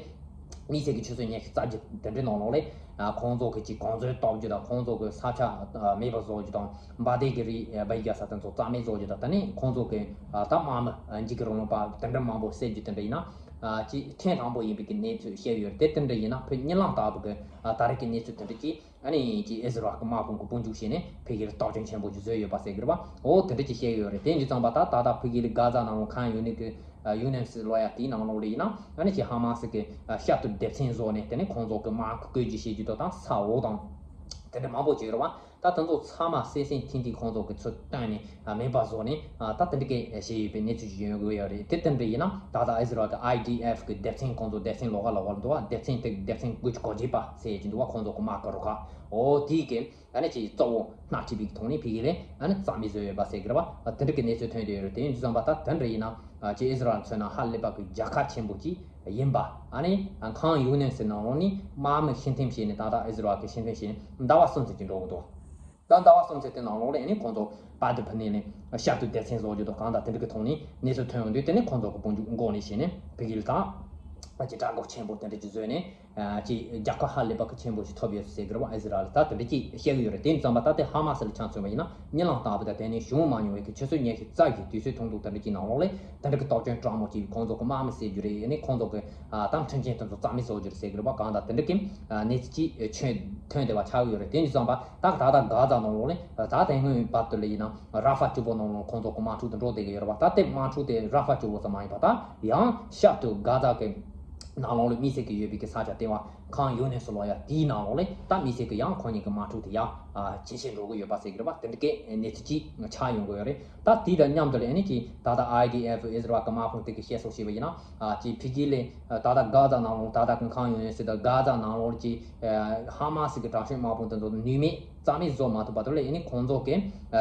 དམིགས་བསལ་གྱི་ཆུ་ཚོད་ཉི་ཤུ་རྩ་བཞི་དེ་འདྲའི་ནང་ལོགས་ལས་ཨ་ཁོང་ཚོ་གི་ཅིག་གོ་མཛོད་གཏོར་རྒྱུ་དང་ཁོང་ཚོ་གི་ས་ཆ་ཨ་མེད་པ་བཟོ་རྒྱུ་དང་འབར་མདེལ་གྱི་རིགས་ཨ་སྦས་རྒྱག་ས་དེ་ཚོ་རྩ་མེད་བཟོ་རྒྱུ་དང་། དེ་ནས་ཁོང་ཚོ་གི་ཨ་ད་དམག་མི་ཨ་འཇིགས་སྐུལ་རིང་ལུགས་པ་དེ་འདྲ་མང་པོ་བསད་རྒྱུ་དེ་འདྲ་ཡིན་ན། ཨ་ཅིག་ཐེངས་དང་པོ་ཡིན་པའི་གི་གནས་ཚུལ་བཤད་ཡོད་རེད། དེ་དེ་འདྲ་ཡིན་ན་ཕར་གཉིད་ལམ་ལྟ་བུ་གི་ཨ་ད་རེས་ཀྱི་གནས་ཚུལ་དེ་འདྲ་ཅིག་ཨ་ནི་ཅིག་ཨི་ཟི་རལ་གི་དམག་དཔུང་གི་དཔུང་འཇུག་བྱས་ནས་ཕ་གིར་སྟོབས་ཆེན་ཆེན་པོ་ཅིག་བཟོས་ཡོད་པ་ཟེར་གི་རེད་པ། འོ་དེ་འདྲ་ཅིག་བཤད་ཡོད་རེད། དེ་ཡིན་དུས་ཙམ་པ་ད་ད་ལྟ་ཕ་གི་ལ་གྷ་ཛ་ནང་ལོགས་ཁཱན་ཡུ་ནིས་གི་ཨ་ཡུ་ནིས་ལོ་ཡ་དེའི་ནང་ལོགས་ལ་ཡིན་ན་ཨ་ནི་ཅིག་ཧ་མ་སི་གི་ཨ་ཤར་དུ་སྡེ་ཚན་བཟོས་ནས་དེ་ནས་ཁོང་ཚོ་གི་དམག་གི་བཀོད་ཇུས་བྱེད་རྒྱུ་དང་ས་འོག་དང་དེ་འདྲ་མང་པོ་ཅིག་ཡོད་རེད་པ། ད་དེ་ཚོ་ཚང་མ་སེམས་སེམས་ཐིང་ཐིང་ཁོང་ཚོ་གི་ཚུར་བཏོན་ནས་ཨ་མེད་པ་བཟོ་ནས་ཨ་ད་དེ་འདྲ་གི་བྱས་ཡོད་པའི་གནས་ཚུལ་ཞིག་ཡོང་གི་ཡོད་རེད། དེ་དེ་འདྲ་ཡིན་ན་ད་ལྟ་ཨི་ཟི་རལ་གི་ཨའི་ཌི་ཨེཕ་གི་སྡེ་ཚན་ཁོང་ཚོ་སྡེ་ཚན་ལོགས་ཀ་ལོགས་ཀ་འདུག་བ། སྡེ་ཚན་དེ་སྡེ་ཚན་དགུ་བཅུ་གོ་བརྒྱད་པ་ཟེར་གྱི་འདུག་བ། ཁོང་ཚོ་གི་དམག་གི་རུ་ཁག་འོ་དེའི་གི་ཨ་ནི་ཅིག་གཙོ་བོ་སྣ་ཁྲིད་པའི་ཐོག་ནས་ཕ་གི་ལ་ཨ་ནི་རྩ་མེད་བཟོས་ཡོད་པ་ཟེར་གི་རེད་བ། དེ་འདྲ་གི་གནས་ཚུལ་ཐོན་བསྡད་ཡོད་རེད། དེ་ཡིན་དུས་ཙམ་པ་ད་དེ་འདྲ་ཡིན་ན། ཨ་ཅིག་ཨི་ཟི་རལ་མཚོན་ན་ཧ་ལས་པ་གི་རྒྱལ་ཁ་ཆེན་པོ་ཅིག་ཡིན་པ། ཨ་ནི་ཁཱན་ཡུ་ནིས་ནང་ལོགས་ནས་དམག་མི་ཕྱིར་འཐེན་བྱས་ནས་ད་ལྟ་ཨི་ཟི་རལ་གི་ཕྱིར་འཐེན་བྱས་ནས་ཟླ་བ་གསུམ་ཙམ་ཅིག་འགྲོ་གི་འདུག་ད་ཟླ་བ་གསུམ་ཙམ་དེ་ནང་ལོགས་ལ་ཨ་ནི་ཁོང་ཚོ་པར་དུ་ཕུད་ནས་ལས་ཤར་དུ་སྡེ་ཚན་བཟོ་རྒྱུ་དང་གང་དང་དེ་འདྲ་གི་ཐོག་ནས་གནས་ཚུལ་ཐོན་ཡོང་དུས་དེ་ནས་ཁོང་ཚོ་གི་དཔུང་འཇུག་འགོ་ནས་བྱས་ནས་ཕ་གི་ལ་ད་ཨ་ཅིག་དྲག་རྒོལ་ཆེན་པོ་དེ་འདྲ་ཅིག་བཟོས་ནས། ཨ་ཅིག་རྒྱལ་ཁ་ཧ་ལས་པ་གི་ཆེན་པོ་ཞིག་ཐོབ་ཡོད་ཟེར་གི་རེད་བ། ཨི་ཟི་རལ་ད་དེ་འདྲ་ཅིག་བཤད་གི་ཡོད་རེད། དེ་ཡིན་དུས་ཙམ་པ་ད་ལྟའི་ཧ་མ་སི་ལ་ཆ་མཚོན་པ་ཡིན་ན་གཉིད་ལམ་ལྟ་བུ་དང་དེ་ནས་བྱུང་མ་མྱོང་བའི་གི་ཆུ་ཚོད་ཉི་ཤུ་རྩ་བཞི་དུས་ཚོད་ཐུང་ཐུང་དེ་འདྲ་ཅིག་ནང་ལོགས་ལ་དེ་འདྲ་གི་སྟོབས་ཆེན་སྤྲང་མོ་ཅིག་ཁོང་ཚོ་གི་དམག་མི་བསད་རྒྱུ་རེད། ཨ་ནི་ཁོང་ཚོ་གི་ཨ་ད་མཐུན་རྐྱེན་དེ་ཚོ་རྩ་མེད་བཟོ་རྒྱུ་རེད་ཟེར་གི་རེད་བ། གང་ལྟར་དེ་འདྲ་གི་ཨ་གནས་ཚུལ་ཅིག་ཨ་ཐོན་བསྡད་པ་ཆགས་ཀྱི་ཡོད་རེད། དེ་ཡིན་དུས་ཙམ་པ་ད་ད་ལྟ་གྷ་ཛ་ནང་ལོགས་ལ་ད་དེ་སྔོན་བར་དུ་ལ་ཡིན་ན་ར་ཧྥ་གཅིག་པོ་ནང་ལོགས་ཁོང་ཚོ་གི་དམག་འཁྲུག་དེ་འགྲོ་བསྡད་གི་ཡོད་རེད་བ། ད་དེ་དམག་འཁྲུག་དེ་ར་ཧྥ་གཅིག་པོ་ཙམ་མ་ཡིན་པ་ད་ཡང་ཤར་དུ་གྷ་ཛ་གི་ནང་ལོགས་ལ་དམིགས་བསལ་གྱི་ཡོད་པའི་གི་ས་ཆ་ལྟེ་བ་ ཁང་ཡོད་ནས་སུ་ལོ་ཡ་དེའི་ནང་ལོགས་ལས་ད་དམིགས་བསལ་གྱི་ཡང་ཁོང་གཉིས་ཀྱི་དམག་འཁྲུག་དེ་ཡང་ཇེ་ཆེ་འགྲོ་གི་ཡོད་པ་ཟེར་གི་རེད་པ། དེ་འདྲ་གི་གནས་ཚུལ་ཅིག་ཆགས་ཡོང་གི་ཡོད་རེད། ད་དེ་དང་མཉམ་དུ་ལ་ཨ་ནི་ཅིག་ད་ལྟ་ཨའི་ཌི་ཨེཕ་ཨི་ཟི་རལ་གྱི་དམག་དཔུང་དེ་གི་བཤད་སྲོལ་བྱས་པ་ཡིན་ན། ཅིག་ཕ་གི་ལས་ད་ལྟ་གྷ་ཛ་ནང་ལོགས་ད་ལྟ་གི་ཁང་ཡོད་ནས་སུ་ད་གྷ་ཛ་ནང་ལོགས་ཀྱི་ཧ་མ་སི་གི་དྲག་ཤོས་དམག་དཔུང་དེ་ཚོ་ནུས་མེད་རྩ་མེད་བཟོ་མ་ཐུབ་པ་དེ་ལས་ཨ་ནི་ཁོང་ཚོ་གི་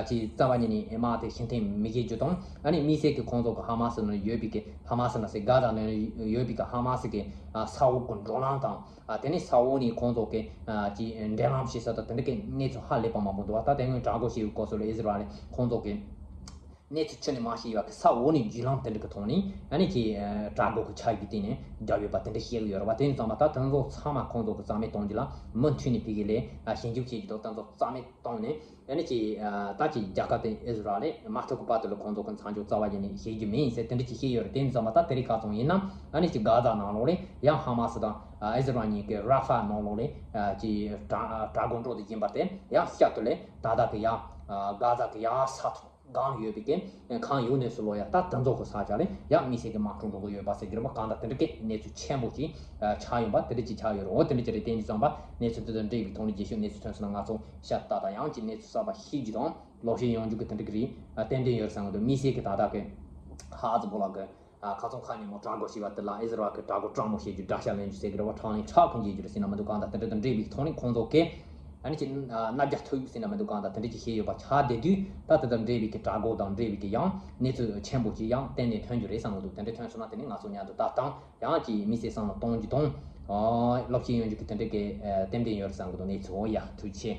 ཅིག་རྩ་བ་ཉིད་ནས་དམག་དེ་ཕྱིར་འཐེན་མི་བྱེད་རྒྱུ་དང་། ཨ་ནི་དམིགས་བསལ་གྱི་ཁོང་ཚོ་གི་ཧ་མ་སི་ནང་ཡོད་པའི་གི་ཧ་མ་སི་ན་སི་གྷ་ཛ་ནང་ཡོད་པའི་གི་ཧ་མ་སི་གི་ས་འོག་གི་འགྲོ་ལམ་དང་། དེ་ནས་ས་འོག་ནས་ཁོང་ཚོ་གི་ཅིག་འབྲེལ་ལམ་བྱེད་ས་དང་དེ་འདྲ་གི་གནས་ཚུལ་ཧ་ལས་པ་མང་པོ་འདུག་བ། ད་དེ་སྔོན་དྲག་རྒོལ་བྱས་པའི་སྐབས་སུ་ལ་ཨི་ཟི་རལ་ལས་ཁོང་ཚོ་གི་གནས་ཚུལ་ཁྱོན་ནས་མ་ཤེས་པ་གི་ས་འོག་ནས་བརྒྱུད་ལམ་དེ་འདྲ་གི་ཐོག་ནས་ཨ་ནི་ཅིག་དྲག་རྒོལ་གི་ཆ་རྒྱུས་སྟེང་ནས་བརྒྱབ་ཡོད་པ་དེ་འདྲ་བཤད་གི་ཡོད་རེད་བ། དེ་ཡིན་ཙང་མ་ད་དེ་ཚོ་ཚང་མ་ཁོང་ཚོ་གི་རྩ་མེད་གཏོང་རྒྱུ་ལ་མུ་མཐུད་ནས་ཕ་གི་ལས་ཞིབ་འཇུག་བྱེད་རྒྱུ་དང་དེ་ཚོ་རྩ་མེད་བཏང་ནས། ཨ་ནི་ཅིག་ད་ཅིག་རྒྱལ་ཁབ་དེ་ཨི་ཟི་རལ་ལས་མ་ཐུག་གི་བར་དུ་ལ་ཁོང་ཚོ་གི་མཚམས་འཇོག་རྩ་བ་ཉིད་ནས་བྱེད་རྒྱུ་མིན་ཟེར་དེ་འདྲ་ཅིག་བཤད་ཡོད་རེད། དེ་ཡིན་ཙང་མ་ད་དེ་རིང་ཁ་སང་ཡིན་ན་ཨ་ནི་ཅིག་གྷ་ཛ་ནང་ལོགས་ལས་ཡང་ཧ་མ་སི་དང་ཨི་ཟི་རལ་གཉིས་ཀྱི་ར་ཧྥ་ནང་ལོགས་ལས་ཅིག་དྲག་དྲག་རྒོལ་འགྲོ་དུ་ཡིན་པ་དེ་ཡང་བསྐྱར་དུ་ལས་ད་ལྟ་གི་ཡང་གྷ་ཛ་གི་ཡང་ས་ཐོག་སྒང་ཡོད་པའི་གི་ཁང་ཡོད་ནས་སུ་ལོ་ཡ་ད་དེ་ཚོ་གི་ས་ཆ་ལས་ཡང་དམིགས་བསལ་གི་དམག་འཁྲུག་འགྲོ་གི་ཡོད་པ་ཟེར་གི་རེད་པ། གང་ལྟར་དེ་འདྲ་གི་གནས་ཚུལ་ཆེན་པོ་ཅིག་ཆགས་ཡོང་པ་དེ་འདྲ་ཅིག་ཆགས་ཡོད་རེད། འོ་དེ་འདྲ་ཅིག་རེད། དེ་ཡིན་ཙང་པ་གནས་ཚུལ་དེ་དང་འབྲེལ་བའི་ཐོག་ནས་རྗེས་ཤུལ་གནས་ཚུལ་ཐོན་སོང་ན་ང་ཚོ་ཤ་སྟག་དང་ཡང་ཅིག་གནས་ཚུལ་གསར་པ་ཤེས་རྒྱུ་དང་ལོག་བཤད་ཡོང་རྒྱུ་གི་དེ་འདྲ་གི་རེད། ཏན་ཏན་ཡོད་རེད་བསམ་གི་འདུག་དམིགས་བསལ་གི་ད་ལྟ་གི་ཧ་ཛི་བོ་ལ་གི་ཁ་ཚོང་ཁ་ཉིན་མོ་དྲག་རྒོལ་བྱས་པ་དེ་ལ་ཨི་ཟི་རལ་གི་དྲག་རྒོལ་དྲག་མོ་བྱེད་རྒྱུ་དགྲ་ཤ་ལེན་རྒྱུ་ཟེར་གི་རེད་པ། ཁྲག་ལན་ཁྲག་གི་འཇལ་རྒྱུ་རེད་ཟེར་ན་མི་འདུག་གང་ལྟར་དེ་འདྲ་དང་འབྲེལ་བའི་ཐོག་ནས་ཁོང་ཚོ་གི་ཨ་ནི་ཅིག་ཨ་རྣ་རྒྱ་ཐོས་ཡོད་ཟེར་ན་མི་འདུག་གང་ལྟར་དེ་འདྲ་ཅིག་བཤད་ཡོད་པ་ཆགས་བསྡད་དུས་ད་དེ་དང་འབྲེལ་བའི་གི་དྲག་རྒོལ་དང་འབྲེལ་བའི་གི་ཡང་གནས་ཚུལ་ཆེན་པོ་ཅིག་ཡང་གཏན་ནས་ཐོན་རྒྱུ་རེད་བསམ་གི་འདུག་དེ་འདྲ་ཐོན་སོང་ན་དེ་ནས་ང་ཚོ་མཉམ་དུ་ད་དང་ཡང་ཅིག་དམིགས་བསལ་བསམ་བློ་གཏོང་རྒྱུ་དང་ལོག་བཤད་ཡོང་རྒྱུ་གི་དེ་འདྲ་གི་ཏན་ཏན་ཡོད་རེད་བསམ་གི་འདུག་གནས་ཚུལ། འོ་ཡ་ཐུགས་རྗེ་ཆེ།